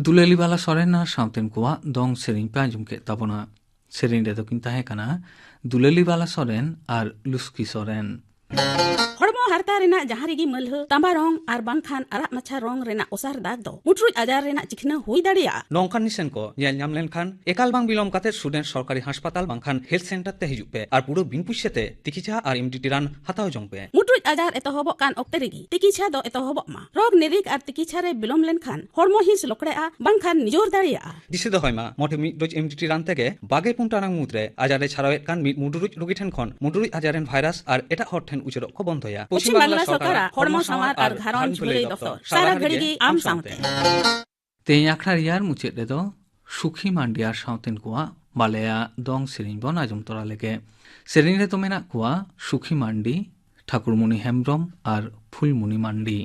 ᱫᱩᱞᱟᱹᱞᱤ ᱵᱟᱞᱟ ᱥᱚᱨᱮᱱ ᱟᱨ ᱥᱟᱶᱛᱮᱱ ᱠᱚᱣᱟᱜ ᱫᱚᱝ ᱥᱮᱨᱮᱧ ᱯᱮ ᱟᱸᱡᱚᱢ ᱠᱮᱫ ᱛᱟᱵᱚᱱᱟ᱾ ᱥᱮᱨᱮᱧ ᱨᱮᱫᱚ ᱠᱤᱱ ᱛᱟᱦᱮᱸ ᱠᱟᱱᱟ ᱫᱩᱞᱟᱹᱞᱤ ᱵᱟᱞᱟ ᱥᱚᱨᱮᱱ ᱟᱨ ᱞᱩᱥᱠᱤ ᱥᱚᱨᱮᱱ᱾ ᱦᱚᱲᱢᱚ ᱦᱟᱨᱛᱟ ᱨᱮᱱᱟᱜ ᱡᱟᱦᱟᱸ ᱨᱮᱜᱮ ᱢᱟᱹᱞᱦᱟᱹ, ᱛᱟᱸᱵᱟ ᱨᱚᱝ ᱟᱨ ᱵᱟᱝᱠᱷᱟᱱ ᱟᱨᱟᱜ ᱢᱟᱪᱷᱟ ᱨᱚᱝ ᱨᱮᱱᱟᱜ ᱚᱥᱟᱨ ᱫᱟᱜᱽ ᱫᱚ ᱢᱩᱴᱨᱩᱡ ᱟᱡᱟᱨ ᱨᱮᱱᱟᱜ ᱪᱤᱠᱷᱱᱟᱹ ᱦᱩᱭ ᱫᱟᱲᱮᱭᱟᱜᱼᱟ᱾ ᱱᱚᱝᱠᱟᱱ ᱱᱤᱥᱟᱹᱱ ᱠᱚ ᱧᱮᱞ ᱧᱟᱢ ᱞᱮᱱᱠᱷᱟᱱ ᱮᱠᱟᱞ ᱵᱟᱝ ᱵᱤᱞᱚᱢ ᱠᱟᱛᱮ ᱥᱩᱰᱮᱱ ᱥᱚᱨᱠᱟᱨᱤ ᱦᱟᱥᱯᱟᱛᱟᱞ ᱵᱟᱝᱠᱷᱟᱱ ᱦᱮᱞᱛᱷ ᱥᱮᱱᱴᱟᱨ ᱛᱮ ᱦᱤᱡᱩᱜ ᱯᱮ ᱟᱨ ᱯᱩᱨᱟᱹ ᱵᱤᱱ ᱯᱩᱭᱥᱟᱹ ᱛᱮ ᱛᱤᱠᱤᱪᱷᱟ ᱟᱨ ᱮᱢ ᱰᱤ ᱴᱤ ᱨᱟᱱ ᱦᱟᱛᱟᱣ ᱡᱚᱝ ᱯᱮ᱾ ᱢᱩᱴᱨᱩᱡ ᱟᱡᱟᱨ ᱮᱛᱚᱦᱚᱵᱚᱜ ᱠᱟᱱ ᱚᱠᱛᱮ ᱨᱮᱜᱮ ᱛᱤᱠᱤᱪᱷᱟ ᱫᱚ ᱮᱛᱚᱦᱚᱵᱚᱜ ᱢᱟ᱾ ᱨᱳᱜᱽ ᱱᱤᱨᱤᱠ ᱟᱨ ᱛᱤᱠᱤᱪᱷᱟ ᱨᱮ ᱵᱤᱞᱚᱢ ᱞᱮᱱᱠᱷᱟᱱ ᱦᱚᱲᱢᱚ ᱦᱤᱸᱥ ᱞᱚᱠᱲᱮᱜᱼᱟ ᱵᱟᱝᱠᱷᱟᱱ ᱱᱤᱡᱚᱨ ᱫᱟᱲᱮᱭᱟᱜᱼᱟ᱾ ᱫᱤᱥᱟᱹ ᱫᱚᱦᱚᱭ ᱢᱟ, ᱢᱚᱴᱷᱮ ᱢᱤᱫ ᱰᱳᱡᱽ ᱮᱢ ᱰᱤ ᱴᱤ ᱨᱟᱱ ᱛᱮᱜᱮ ᱵᱟᱜᱮ ᱯᱩᱱ ᱴᱟᱲᱟᱝ ᱢᱩᱫᱽᱨᱮ ᱟᱡᱟᱨ ᱮ ᱪᱷᱟᱨᱟᱣᱮᱫ ᱠᱟᱱ ᱢᱤᱫ ᱢᱩᱰᱨᱩᱡ ᱨᱳᱜᱤ ᱴᱷᱮᱱ ᱠᱷᱚᱱ ᱢᱩᱰᱨᱩᱡ ᱟᱡᱟᱨ ᱨᱮᱱ ᱵᱷᱟᱭᱨᱟᱥ ᱟᱨ ᱮᱴᱟᱜ ᱦᱚᱲ ᱴᱷᱮᱱ ᱩᱪᱟᱹᱲᱚᱜ ᱠᱚ ᱵᱚᱱᱫᱚᱭᱟ᱾ ᱯᱚᱪᱷᱤᱢ ᱵᱟᱝᱞᱟ ᱥᱚᱨᱠᱟᱨᱟᱜ ᱦᱚᱲᱢᱚ ᱥᱟᱶᱟᱨ ᱟᱨ ᱜᱷᱟᱨᱚᱸᱡᱽ ᱵᱷᱟᱹᱞᱟᱹᱭ ᱫᱚᱯᱛᱚᱨ ᱥᱟᱨᱟ ᱜᱷᱟᱹᱲᱤ ᱜᱮ ᱟᱢ ᱥᱟᱶᱛᱮ᱾ ᱛᱮᱦᱮᱧ ᱟᱠᱷᱲᱟ ᱨᱮᱭᱟᱲ ᱢᱩᱪᱟᱹᱫ ᱨᱮᱫᱚ ᱥᱩᱠᱷᱤ ᱢᱟᱱᱰᱤ ᱟᱨ ᱥᱟᱶᱛᱮᱱ ᱠᱚᱣᱟᱜ ᱵᱟᱞᱮᱭᱟ ᱫᱚᱝ ᱥᱮᱨᱮᱧ ᱵᱚᱱ ᱟᱸᱡᱚᱢ ᱛᱚᱨᱟ ᱞᱮᱜᱮ᱾ ᱥᱮᱨᱮᱧ ᱨᱮᱫᱚ ᱢᱮᱱᱟᱜ ᱠᱚᱣᱟ ᱥᱩᱠᱷᱤ ᱢᱟᱱᱰᱤ, ᱴᱷᱟᱠᱩᱨᱢᱩᱱᱤ ᱦᱮᱢᱵᱽᱨᱚᱢ ᱟᱨ ᱯᱷᱩᱞᱢᱩᱱᱤ ᱢᱟᱱᱰᱤ᱾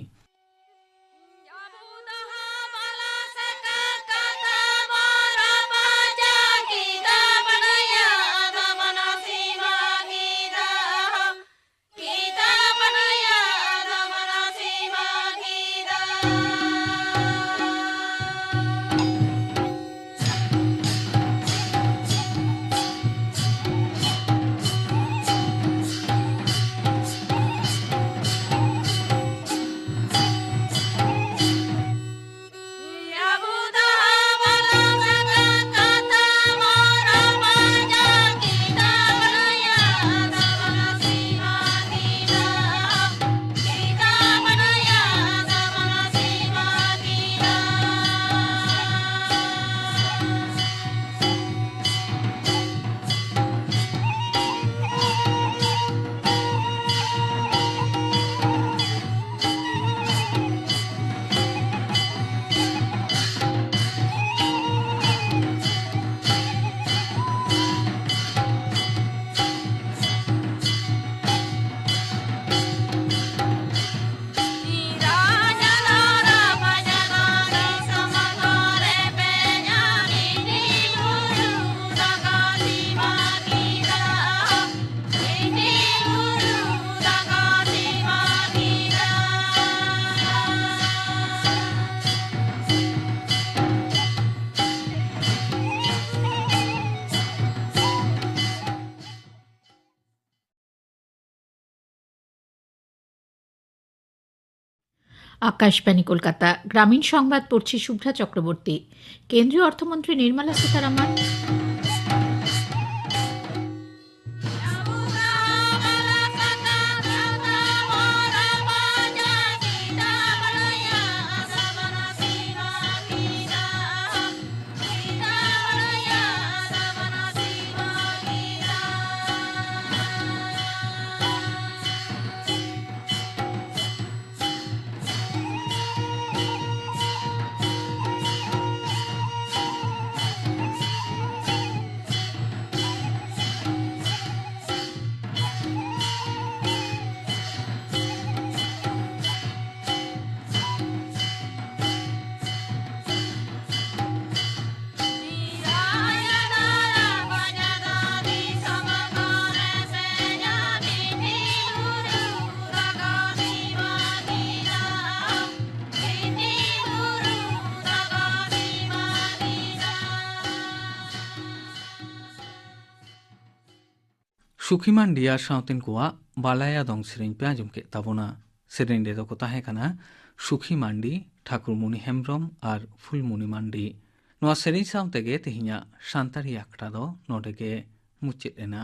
আকাশবাণী কলকাতা। গ্রামীণ সংবাদ পড়ছি শুভ্রা চক্রবর্তী। কেন্দ্রীয় অর্থমন্ত্রী নির্মলা সীতারামন। ᱥᱩᱠᱷᱤ ᱢᱟᱱᱰᱤ ᱟᱨ ᱥᱟᱶᱛᱮᱱ ᱠᱚᱣᱟᱜ ᱵᱟᱞᱟᱭᱟ ᱫᱚᱝ ᱥᱮᱨᱮᱧ ᱯᱮ ᱟᱸᱡᱚᱢ ᱠᱮᱫ ᱛᱟᱵᱚᱱᱟ᱾ ᱥᱮᱨᱮᱧ ᱨᱮᱫᱚ ᱠᱚ ᱛᱟᱦᱮᱸ ᱠᱟᱱᱟ ᱥᱩᱠᱷᱤ ᱢᱟᱱᱰᱤ, ᱴᱷᱟᱠᱩᱨᱢᱩᱱᱤ ᱦᱮᱢᱵᱨᱚᱢ ᱟᱨ ᱯᱷᱩᱞᱢᱩᱱᱤ ᱢᱟᱱᱰᱤ᱾ ᱱᱚᱣᱟ ᱥᱮᱨᱮᱧ ᱥᱟᱶ ᱛᱮᱜᱮ ᱛᱮᱦᱮᱧᱟᱜ ᱥᱟᱱᱛᱟᱲᱤ ᱟᱠᱷᱲᱟ ᱫᱚ ᱱᱚᱰᱮ ᱜᱮ ᱢᱩᱪᱟᱹᱫ ᱮᱱᱟ᱾